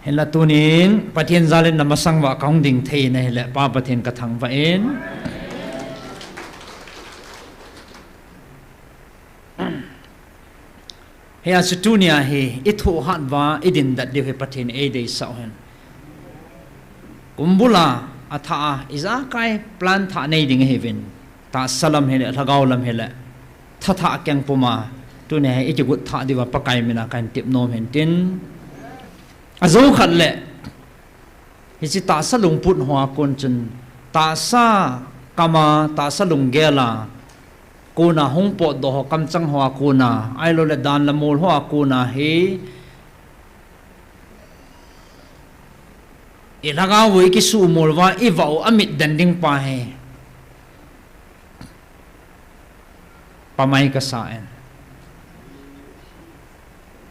Hinla tunin, Pathen jal in namasang uva kahung ding thei in ahile, Pa Pathen kathangvah in. Hia chu tunia hi, ithohhat uva, idindat diu hi Pathen eideisah u ahin. Kumbul a, athah a, ijakai plan thah nei ding ahiuvin. Tahsa lam hile, lhagao lam hile. Thathah keng puma, tunia hi ikigot thah diuva Pakai mina kahin tep nom hin tin. Ajou khat le, hiche tahsa lungput hoa kon chun, tahsa kama, tahsa lunggel a, kona hung potdoh ho kamchang hoa kona, ahiloule dan le mol hoa kona hi, ilhagao u ikisuhmol uva, ivah u amit den ding pa hi. Pamai kasa in.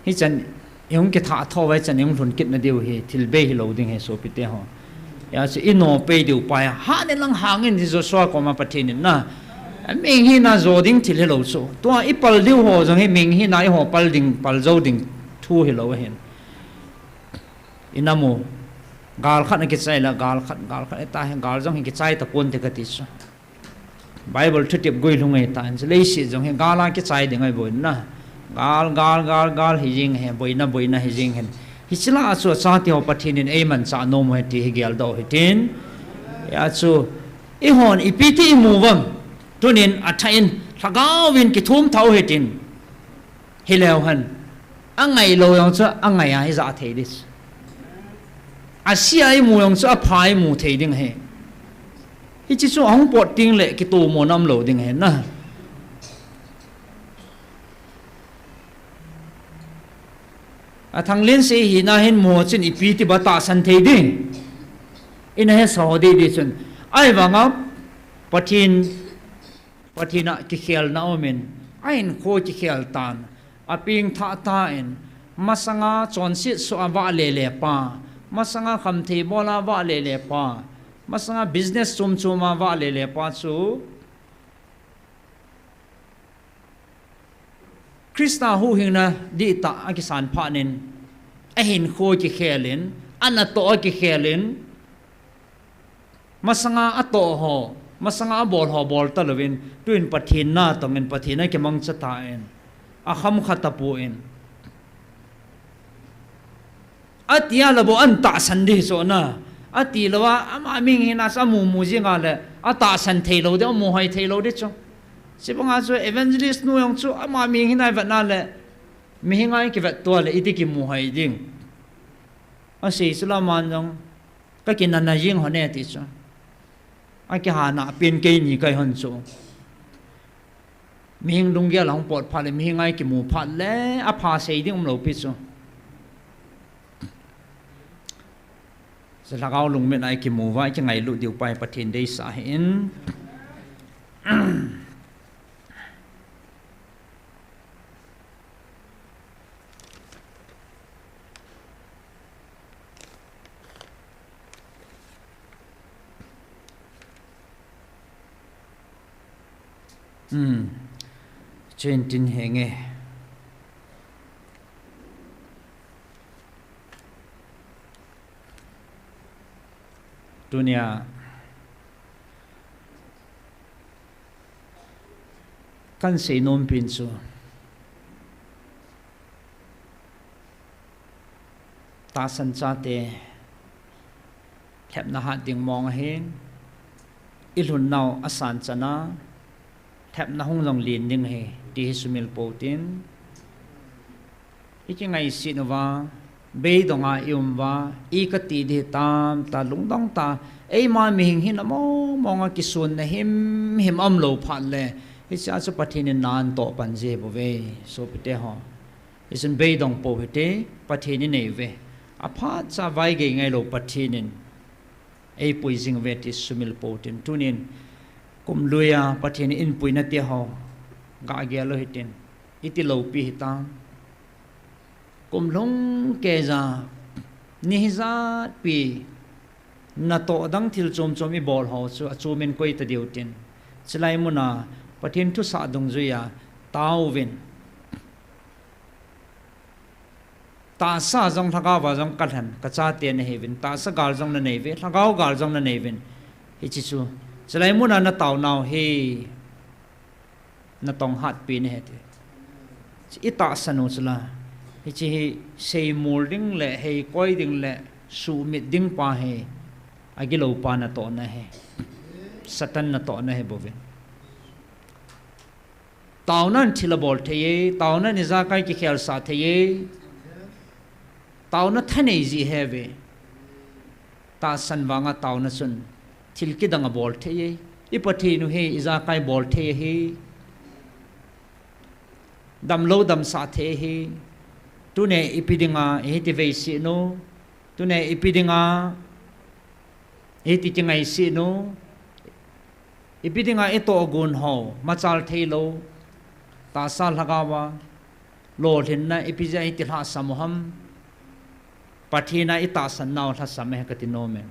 Hichan, ihung kithat tho uva hichan, ihung lhun kitna diu hi, thil bei hilou ding ahi sopite ho. Hia chu ino pei diu pa hi, hahni lang hangin ti Joshua koma Pathen in na. Mihing hina jo ding thil hilou chu. Tua ipal diu ho jong hi mihing hina eiho pal ding, pal jou ding thu hilou ahin. Inamu, gal khat akichai le, gal khat, gal khat, eta hi, gal jong hi kichai taponte kati chu. Bible thutep guilhung ahitan, chu leiset jong hi gal a kichai ding ahi boina. Gal, gal, gal, gal hijeng hi, boina, boina hijeng hin. Hiche lah a chu achate ho Pathen in eimanchah nom u ahi ti hi geldoh u hitin. Hia chu, eihon ipi ti imu uvem. Tunin athah in, lhagao vin kithum thah u hitin. Hileu hen. Angailou jong chu angai a ijah thei ding chu. Ase a imu jong chu apha imu thei ding ahi. Hiche chu ahung pot tengle kitomona umlou ding ahi na. Athanglen sei hina hin mu chun ipi ti ba tahsan thei ding. Ina hesa ho didi chun. Ahivanga Pathen Pathen a kikhelna aumin, ahinkho kikhel tan, apengthah tan, masanga chonset soh a vahle le pa, masanga khamthei bol a vahle le pa, masanga business chom chom a vahle le pa chu, Christa huhhingna dihtah akisan phatnin, ahinkho kikhelin, anatoh akikhelin, masanga atoh ho, masanga abol ho bol talouvin, tuin Pathen na tongin Pathen akimangcha tan, akham khat tapon. Atia lou bou an tahsan ding chu na. Atilouva, ama mihing hina chu amu mu jinga le, atahsan theilou ding, amu hoi theilou ding chu. Chubanga chu evangelist nu jong chu ama mihing hina ivetna le, mihing a ikivet tua le, iti kimu hoi ding. Asei chu la man jong, kakinana jing hon e ti chu. Akihana pen keini kahi hon chu. Mihing lunggel ahung pot phat le, mihing a ikimu phat le, apha sei ding umlou pi chu. Chu lhagao lungmit a ikimu uva, ikingailut diu pa hi Pathen deisah ahin. Hmm. Chen tin henge. Tunia, kahin seinom pen chu, tahsan chate, lhepna hat ding mong ahin, ilhunnau asan chana, lhepna hung jong len ding ahi, ti hi sumil pou tin. Ikingaiset uva, beidonga ium uva, i kati ding tamtah, lungdong tah, eima mihing hina mong monga kisonna himhim aumlou phat le, hichea chu Pathen in na atoh pan ji bouve, sopite ho. Hichun beidong pou hite, Pathen inei uve. Aphat cha vaigei ngailou Pathen in eipui jing uve ti sumil pou hitin, tunin kum lui a Pathen in puina tiho gah gel u hitin, iti loupi hitam. Kum lhung keija ni hijat pi natoh dang thil chom chom ibol ho chu achom in koi tadiu hitin, chulai muna Pathen thusah dungjuia taovin. Tahsa jong lhagao a jong kalhen, kachate nahiuvin, tahsa gal jong nanei uve, lhagao gal jong nanei uvin. Hiche chu, chulai muna nataonau hi natong hatpi nahi ti. Itahsan u chula. Hiche hi seimol ding le, heikoi ding le, suhmit ding pa hi, agilou pa natohna ahi. Satan natohna ahi bouvin. Taonan thil abol thei e, taonan ijakai kikhelsah thei e. Taona thanei jeh ahi uve. Tahsan vanga taona chun thil kidang abol thei e. I Pathen u hi ijakai bol thei ahi. Damlou damsah thei ahi. Tuni ipi dinga ihiti veisih u. Tuni ipi dinga ihiti kingaisih u. Ipi dinga itohgon ho machal theilou. Tahsa lhagao a lolhinna ipi jeh a iti lhahsam u ham. Pathen a itahsan nau lhasam e kati nom e.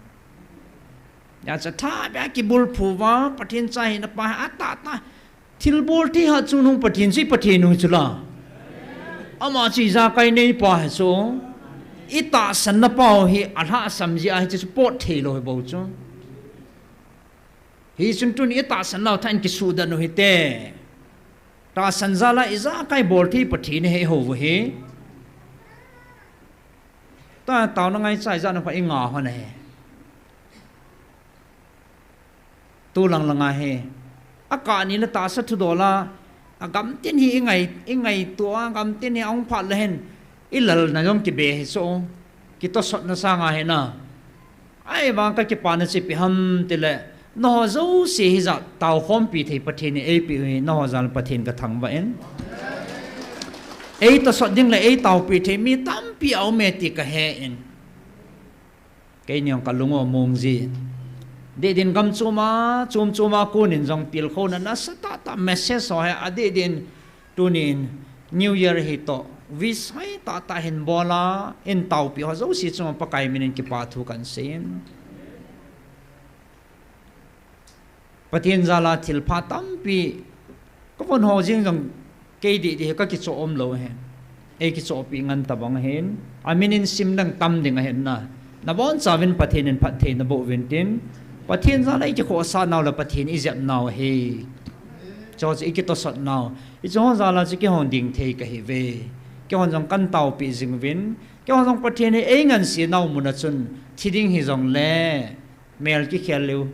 Hijeh chun thabea kibulphu uva, Pathen cha hina pa hi atahtah. Thilbol thei hatah chungnung Pathen chu i Pathen u chula. Ama chu ijakai neipa hi chu. Itahsanna pau hi alhahsam jeh a hiche chu pot theilou hi bou chu. Hichun tuni itahsan nau thah in kisuhdan u hite. Tahsan jal a ijakai bol thei Pathen hi ihou u hi. Tua taona ngaicha ijat na pha inga hon ahi. Tulang langa hi. Akah ni le tahsa thudol a, agamtin hi ingai, ingaito a, agamtin hi ahung phat le hin, ilalna jong kibe hi chu. Kitosotna sanga hi na. Ahivang kakipana chu ipi ham tile, nangho jouse hijat taokhompi thei Pathen in eipeh u hi, nangho jal Pathen kathangvah in. Eitosot ding le eitaopi thei mi tampi aume ti kahe in. Keini jong kalung u among jin. Dih din gam chom a, chom chom a konin jong tilkhouna nasatah tah message ho hi adih din tunin New Year hi toh wish hoitah tah hin bol a, eitaopi ho jouse chunga Pakai min in kipa thu kahin seiyin. Pathen jal a thilpha tampi kavon ho jeng jong kei dih dih hi kakichoh umlou ahi. Eikichohpi ngen tabang ahin. Amin in sim dang tam ding ahin na. Nabonchauvin Pathen in phatthei naboh uvin tin. Pathen jal a ikikhohsah nau le Pathen ijep nau ahi. Chuche chu ikitosot nau. Hicheho jal a chu keihon ding thei kahiuve. Keihon jong kahin taopi jing uvin. Keihon jong Pathen in eingansei nau mun a chun thi ding hijongle mel kikhel leu.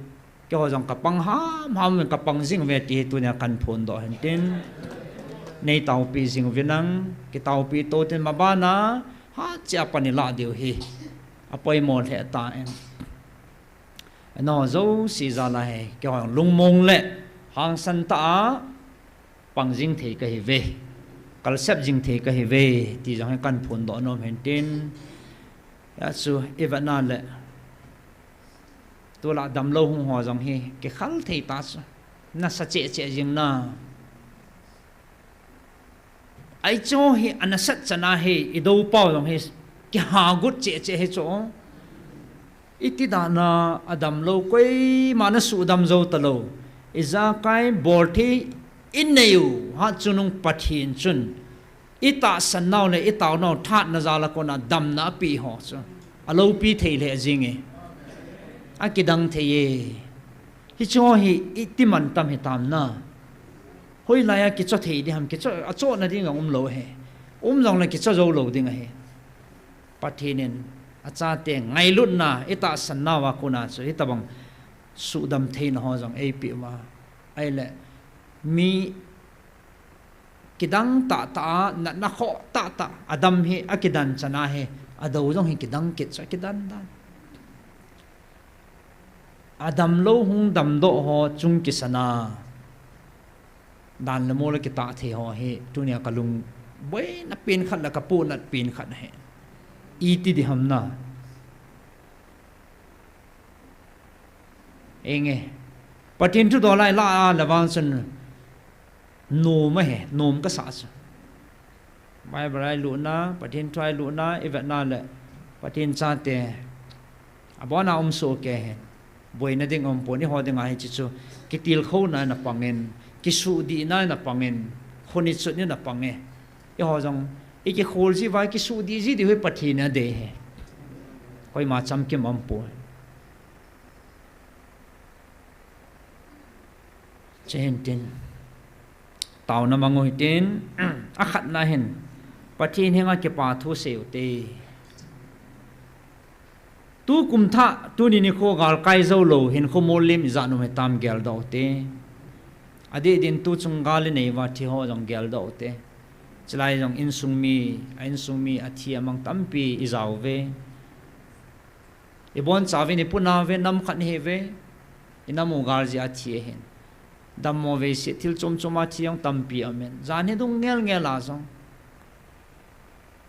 Keiho jong kapang hamham uvin kapang jing uve ti hi tunia kahin phondoh ahin tin. Neitaopi jing uvin lang, kitaopi to tin mabana, hatcheh a pan ilah diu hi. Apoimo lheh tan. Nangho jouse jal a hi, keiho jong lungmong le, hangsan tah a, pang jing thei kahiuve. Kalsep jing thei kahiuve, ti jong hi kahin phondoh nom ahin tin. Hijeh chun, ivetna le, tulai damlou hung ho jong hi, kikhel thei tah chu. Nasa cheh cheh jing na. Hicheho hi anasat chan a hi, idou pau jong hi, kihagot cheh cheh hi chu. Iti dan a adamlou koima nasuhdam jou talou. Ijakai bolthei inei u, hachungnung Pathen chun. Itahsan nau le itaonau thahatna jal a kona damna apeh ho chu. Aloupi thei lheh jing e. Akidang thei e. Hicheho hi iti mantam hitam na. Hoilai a kicho thei ding ham, kicho, achohna ding jong umlou ahi. Um jongle kicho jou lou ding ahi. Pathen in achate ngailutna, itahsan nauva kona chu, hitobang suhdam theina ho jong eipeh uva. Ahile, mi kidang tahtah a, natna khoh tahtah, adam hi akidan chan a hi, adou jong hi kidang kit chu akidan dan. Adamlou hung damdoh ho chung kisan a, dan le mol a kitah thei ho hi, tunia kalung Boina pen khat le kapohnat pen khat ahi. Iti ding ham na. Enge. Pathen thu doh lai la a le vang chun nom ahi, nom kasah chu. Bible a ilutna, Pathen thu a ilutna, ivetna le Pathen chate abona um soh kei hen. Boina ding umpon, eiho dinga hiche chu kitilkhouna in apangin, kisuhdihna in apangin, khonichotna in apangin. Eiho jong ikikhol jiuva, ikisuhdih jiu hi Pathen in adei ahi. Koima chamkim umpon. Chuhin tin, taona mang u hitin, akhatna hin, Pathen henga kipa thu seiu hite. Tu kum thah, tuni nikho galkai jou lou, hinkho mollim ijat um hitam geldoh u hite. Adeh din tuchung gal inei uva thi ho jong geldoh u hite. Chulai jong insung mi, a insung mi athi amang tampi ijauve. Ibonchauvin ipunauve, nam khat ihiuve, inam u gal jeh a thi ahin. Dammo veise thil chom chom a thi jong tampi aumin. Jan hi dung ngel ngel a jong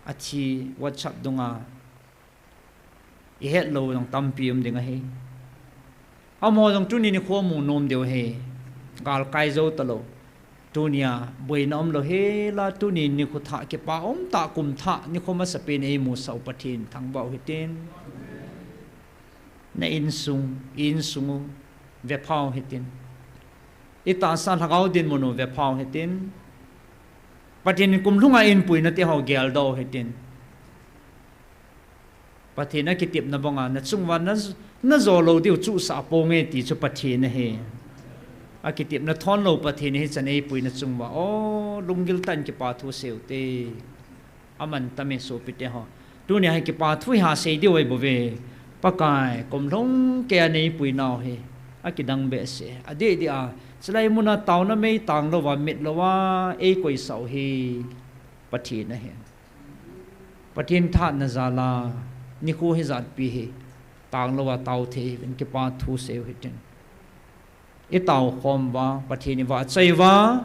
athi WhatsApp dunga ihet lou jong tampi um ding ahi. Amaho jong tuni nikho mu nom diu ahi. Galkai jou talou. Tunia boina umlou hela tuni nikho thah kipa umtah kum thah nikho masapen eimusah u Pathen thangvah u hitin. Na insung, i insung u vepha u hitin. Itahsa lhagao dinmun u vepha u hitin. Pathen in kum lhunga eipuina teho geldoh u hitin. Pathen akitepna banga nachunguva na, najo lou diu chuhsah ponge ti chu Pathen ahi. Akitepna thon lou Pathen hichan eipuina chunguva, o, lunggil tah in kipa thu seiu hite. Aman tame sopite ho. Tunia hi kipa thu iha sei diu ahibouve. Pakai, kum lhung keiya neipuinau hi akidang behseh. Adeh deh a, chulai muna taona mei tanglouva, mitlouva eikoisah u hi Pathen ahi. Pathen thahatna jal a nikho hijat pi hi tanglouva tao thei hiuvin kipa thu seiu hitin. Itao khom uva, Pathen ivahchoi uva,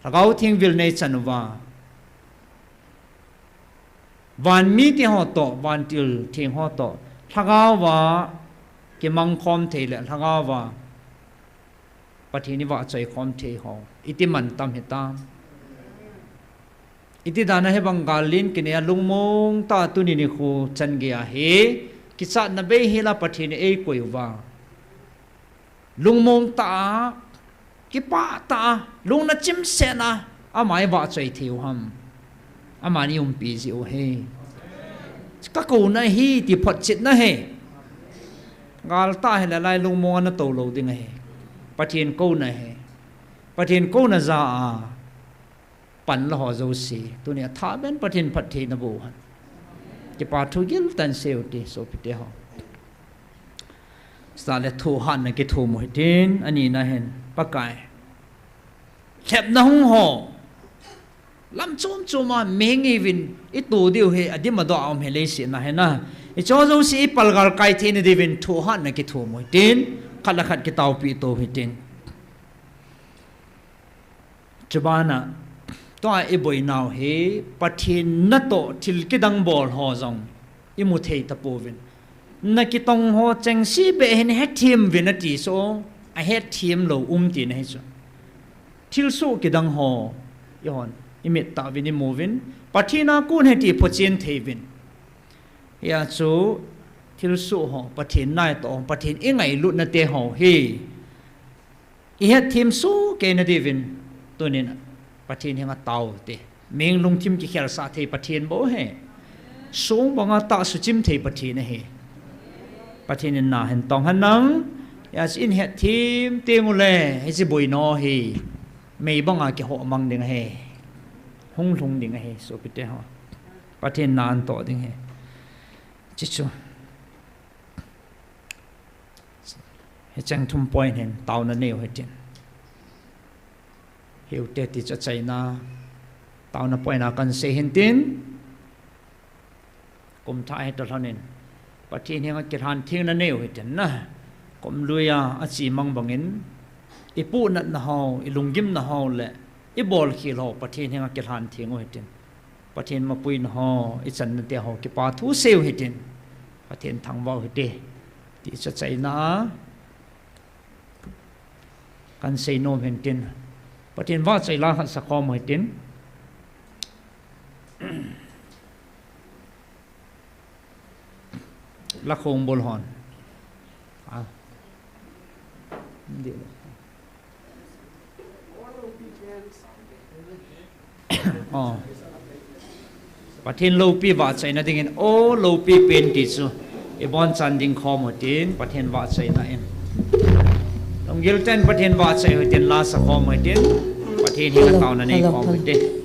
Lhagao Theng vil neichan uva, van mite ho toh, vantil theng ho toh lhagao va kimang khom thei le lhagao va Pathen ivahchoi khom thei ho iti mantam hitam. Iti dan a hibang gal len kinei a lungmong tah a tuni nikho chan geiya hi kichatna bei hela Pathen in eikoi uva, lungmong tah a, kipah tah a, lungna chimset a ama ivahchoi thei u ham. Aman eiumpi jiu ahi. Kakouna ahi ti photchetna ahi. Gal tah hile lai lungmong a natou lou ding ahi. Pathen kouna ahi. Pathen kouna jal a panla ho jouse, tunia thah beh in Pathen phattheina boh hen. Kipa thu giltah in seiu hite sopite ho. Chule thohhatna kithum u hitin, anina hin, Pakai, lhepna hung ho, lam chom chom a mihing ihiuvin, ito diu hi adim adoh a um hi leiset a hin a, hicheho jouse ipalgal kai theina diuvin thohhatna kithum u hitin, khat le khat kitaopi tou hitin. Chubana, tua iboinau hi Pathen natoh thil kidang bol ho jong imu thei tapouvin. Nakitong ho chengse beh hin hethem uvin ati chu, ahethem lou um tina ahi chu. Thilsoh kidang ho, eihon imit tah uvin imuvin, Pathen a kon ahi ti phochen thei uvin. Hia chu thilsoh ho, Pathen natoh, Pathen ingailutna te ho hi ihethem soh keina diuvin, tunin Pathen henga tao u hite. Mihing lungthim kikhelsah thei Pathen bou ahi. Song banga tahsuchim thei Pathen ahi. Pathen in na hin tong hen lang, hia chu ihethem teng uleh, hiche boina hi mei banga kihoh mang ding ahi. Hung lhung ding ahi, sopite ho. Pathen na antoh ding ahi. Hiche chu. Hicheng thum point hin taona neiu hitin. Hiu hite ti chu achaina. Taona point a kahin sei hintin. Kum thah hi toh lhonin, Pathen henga kilhan thengna neiu hitin na. Kum lui a achemang bangin, ipuhnatna ho, ilunggimna ho le i bolkhel ho Pathen henga kilhan theng u hitin. Pathen mapuina ho, i channa te ho kipa thu sei u hitin. Pathen thangvah u hite. Ti chu achaina a kan sei nom hintin. Pathen vahchoi la khat sakhom u hitin. La khong bol hon. Ah. Ndi. Oh. Pathen loupi vahchoina dingin, o loupi pen ti chu i bonchan ding khom u hitin, Pathen vahchoina in. Lunggil tah in Pathen vahchoi u hitin, la sakhom u hitin, Pathen henga taona nei khom u hitin.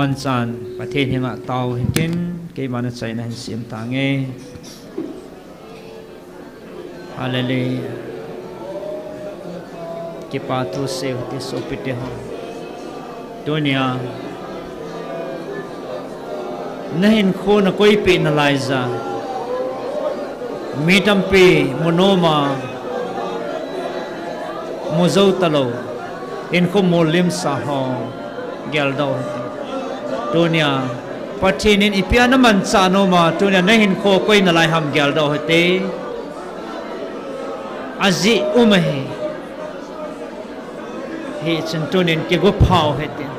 Anchan Pathen henga tao hitin, keima na chaina hin sem tange. Hallelujah. Kipa thu seiu hite sopite ho. Tunia na hinkho na koipeh nalai ja, mi tampi mu nom a, mu jou talou, hinkho molhimsa ho geldoh hite. Tunia Pathen in ipi a na manchah nom a, tunia na hinkho koi nalai ham geldoh hite. Ajeh um ahi. Hichun tunin kigo phau hitin,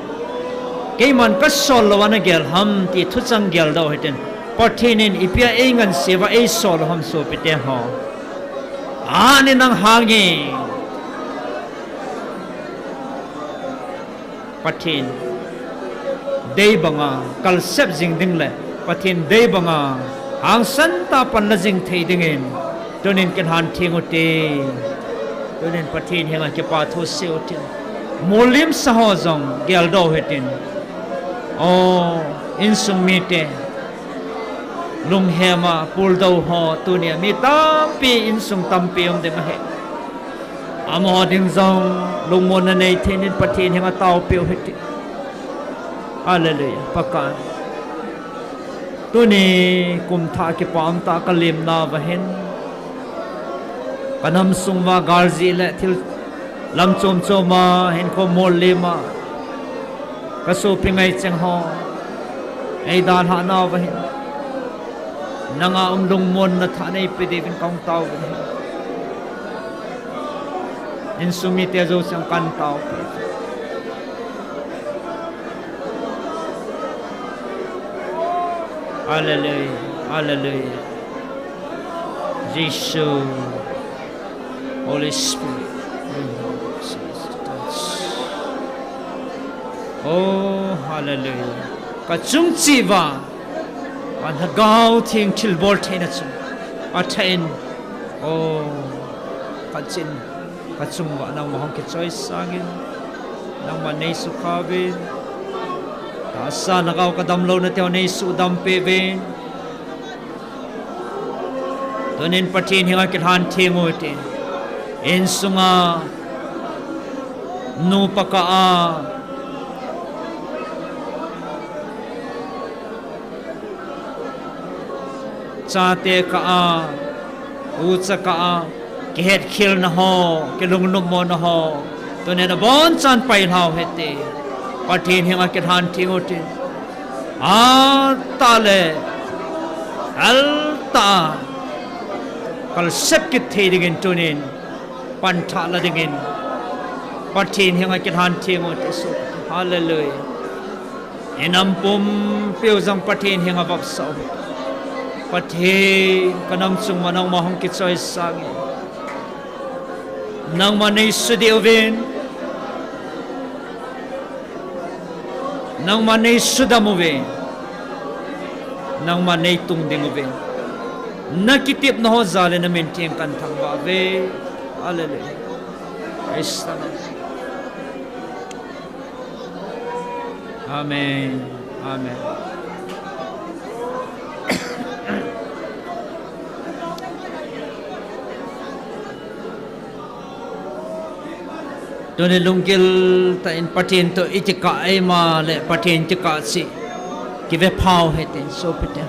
keiman kasol lou a na gel ham ti thuchang geldoh hitin, Pathen in ipi a einganseuva eisol u ham sopite ho. Ani nang hangin Pathen dei banga kalsep jing ding le Pathen dei banga hangsan tah a panla jing thei dingin tunin kilhan theng ute. Tunin Pathen henga kipa thu seiu hite. Molhimsa ho jong geldoh hitin. O, insung mite, lunghema puldou ho, tunia mi tampi, insung tampi um ding ahi. Amaho ding jong lungmonna nei theinin Pathen henga taopeh u hite. Hallelujah. Pakai, tuni kum thah kipa umtah kalemnauva hin, kanam sunguva galjih le thil lam chom choma hinkho molhima kasopi ngaicheng ho eidalhah nauva hin, nanga um lungmonna thah neipe diuvin kahung taovin ahi. Insung mite jouse jong kahin taopi. Hallelujah. Hallelujah. Jesu. Holy Spirit. Oh, hallelujah. Kachung cheh uva Lhagao Theng thilbol theina chu athah in. Oh, kachin, kachung uva nangma hung kichoisangin, nangman neisukhauvin, tahsa lhagao kadamlouna teho neisudam peh uvin. Tunin Pathen henga kilhan theng ute. Insunga nupa kah a, chate kah a, ucha kah a, kihetkhelna ho, kilungnopmona ho, tunin abonchan pailhau hite. Pathen henga kilhan theng ute. Atah le altah a kalsep kit thei dingin tunin panthah la dingin Pathen henga kilhan theng ute. Hallelujah. Inam pumpiu jong Pathen henga vopsah u. Pathen, kanam chung uva nangma hung kichoisangin, nangma neisudih uvin, nangma neisudam uve, nangma neitung ding uve. Nakitepna ho jal in namin theng kahin thangvah uve. Hallelujah. Praise the Lord. Amen. Amen. Tuni lunggil tah in Pathen toh ikikah eima le Pathen kikah cheh kivephau hite sopite.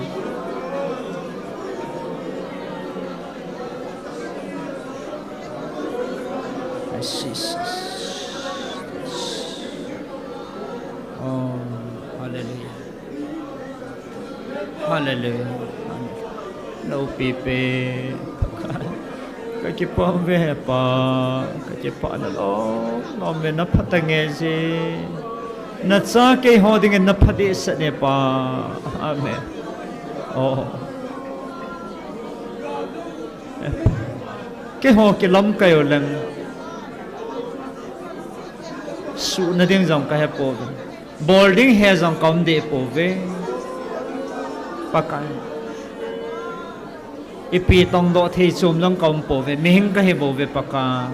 Oh, hallelujah. Hallelujah. Loupipen Pakai, kakipah uve Pa, kakipah na lom lom uve, napha tange ji. Nacha keiho dingin napha dehset e Pa. Amen. Oh. Keiho kilamkai u leng suhna ding jong kahepouve. Bol ding he jong kaum deh pouve. Pakai, ipi tongdoh thei chom jong kaum pouve. Mihing kahi bouve Pakai.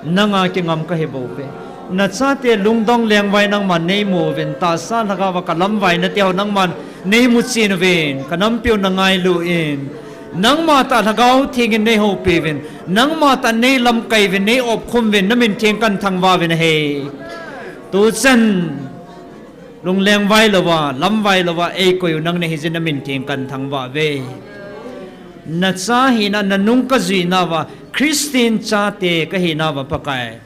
Nanga kingam kahi bouve. Nachate lungdong lengvai nangman neimu uvin, tahsa lhagao va kalamvai nate ho nangman neimu chen uvin, kanampiu nangailu in. Nangma tah Lhagao Theng in neihoupi uvin, nangma tah neilamkai uvin, neiopkhum uvin, namin theng kahin thangvah uvin ahi. Tuchan lunglengvai louva, lamvai louva eikoi u nang nahi jeh in namin theng kahin thangvah uve. Nacha hina, nanung kajuina uva, Christian chate kahina uva Pakai,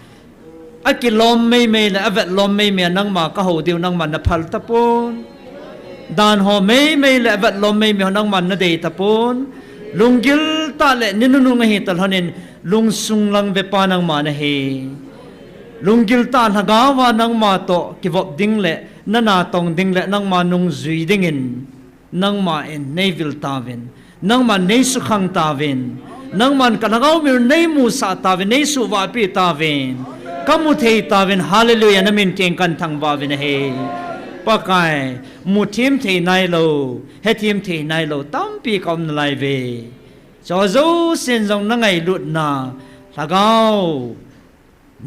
akilom meimei le avetlom meimei a nangma kahou diu nangman naphal tapon. Dan ho meimei le avetlom meimei ho nangman nadei tapon. Lunggil tah le ninunung ahi talhon in, lungsung lang vepa nangma nahi. Lunggil tah lhagao va nangma toh kivop ding le, nanatong ding le, nangma nungjui dingin nangman neivil tauvin, nangman neisukhang tauvin, nangman kalhagao mil neimusah tauvin, neisuvahpi tauvin, kamu thei tauvin, Hallelujah, namin theng kahin thangvah uvin ahi. Pakai, muthem thei nailou, hethem thei nailou tampi kaum nalai uve. Chuho jousen jong nangailutna, Lhagao,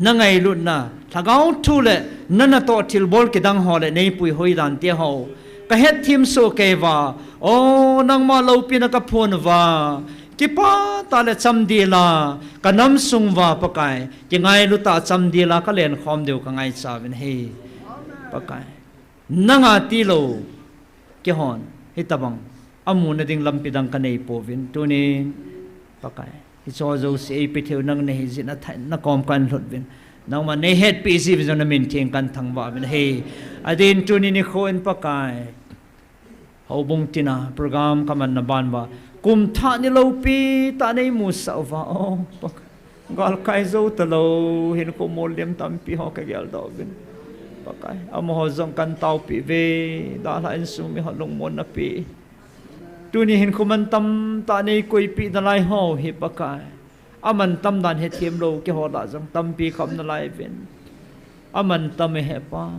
nangailutna, Lhagao thu le nanatoh thilbol kidang ho le neipuihoi dan te ho kahetthem soh kei uva, O, nangma loupina kaphon uva, kipah tah le chamdel a kanamsung uva Pakai, kingailu tah a chamdel a kalenkhom diu kangaichat uvin ahi. Pakai, nanga tilou, keihon hitobang amuna ding lampi dang kaneipouvin, tunin Pakai, hicheho jouse eipe theiu nang nahi jeh in athah in nakom kahin lhut uvin, nangman neihetpi jeh uvin jong namin theng kahin thangvah uvin ahi. Adeh in tuni nikho in Pakai, houbung tina program kamanna ban uva, kum thah ni loupi tah neimusah uva, O Pakai, galkai jou talou, hinkho molhem tampi ho kageldoh uvin, Pakai, amaho jong kahin taopeh uve, dalhah insung miho lungmonna pe. Tuni hinkho mantam tah neikoipeh nalai ho hi Pakai, amantam dan hethem lou keiho lah jong tampi kaum nalai uvin, amantam e Hepa.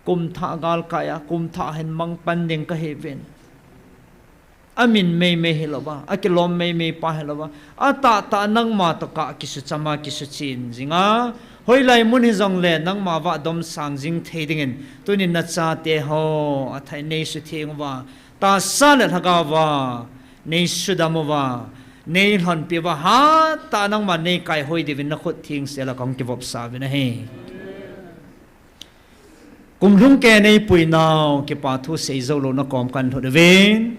Kum thah galkai a, kum thah hin mangpan ding kahiuvin, amin meimei hilouva, akilom meimei pa hilouva, atahtah nangma toh kah kisuchama kisuchen jinga, hoilai mun hijongle nangma vah domsang jing thei dingin, tunin nachate ho athah in neisutheng uva, tahsa le lhagao va neisudam uva, neilhonpi uva, hattah nangman neikaihoi diuvin nakhut thengsel a kahung kivopsa uvin ahi. Kum lhung keiya neipuinau kipa thu seijou lou nakom kahin lhut uvin,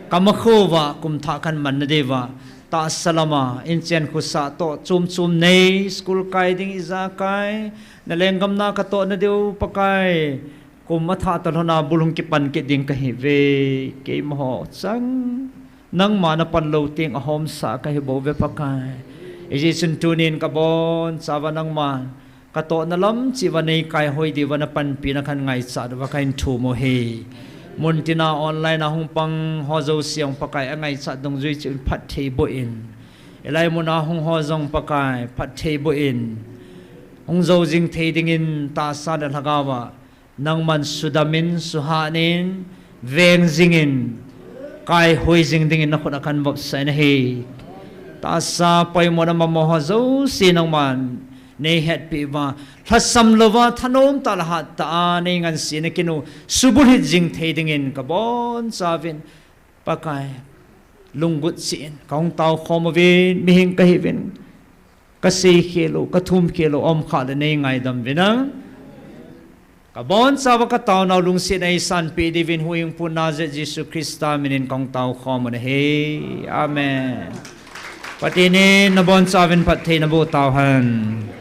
kamakho uva kum thah kahin manna diuva, tahsa lama inchen khosah toh chom chom nei, school kai ding, ijakai, nalenggam na katohna diu Pakai, kum athah toh lhona bul hung kipan kit ding kahiuve. Keimaho chang nangma napan lou teng ahomsa kahibouve Pakai. Hijeh chun tunin kabonchauva nangman katohna lam cheh uva neikaihoi diuva napanpina kahin ngaichat uva kahin thum u ahi. Muntina online a hung pang ho jouse jong Pakai, angaichat dungjui cheh un phatthei boh in. Hilai muna hung ho jong Pakai, phatthei boh in. Hung jou jing thei dingin tahsa le lhagao va nangman sudam in, suhah in, veng jingin, kaihoi jing dingin nakhut a kahin vopsa in ahi. Tahsa poimona mama ho jouse nangman neihetpeh uva, lhasam louva, thanom tah le hattah a neingansena kinu subulhit jing thei dingin kabonchauvin Pakai, lunggut cheh in kahung taokhom uvin, mihing kahiuvin, kaseikhel u, kathumkhel u umkhah le neingaidam uvin lang. Kabonchauva kataonau lungset eisanpeh diuvin huhhingpu Nazareth Jesu Christa minin kahung taokhom u ahi. Amen. Pathen in nabonchauvin phatthei naboh tauhen.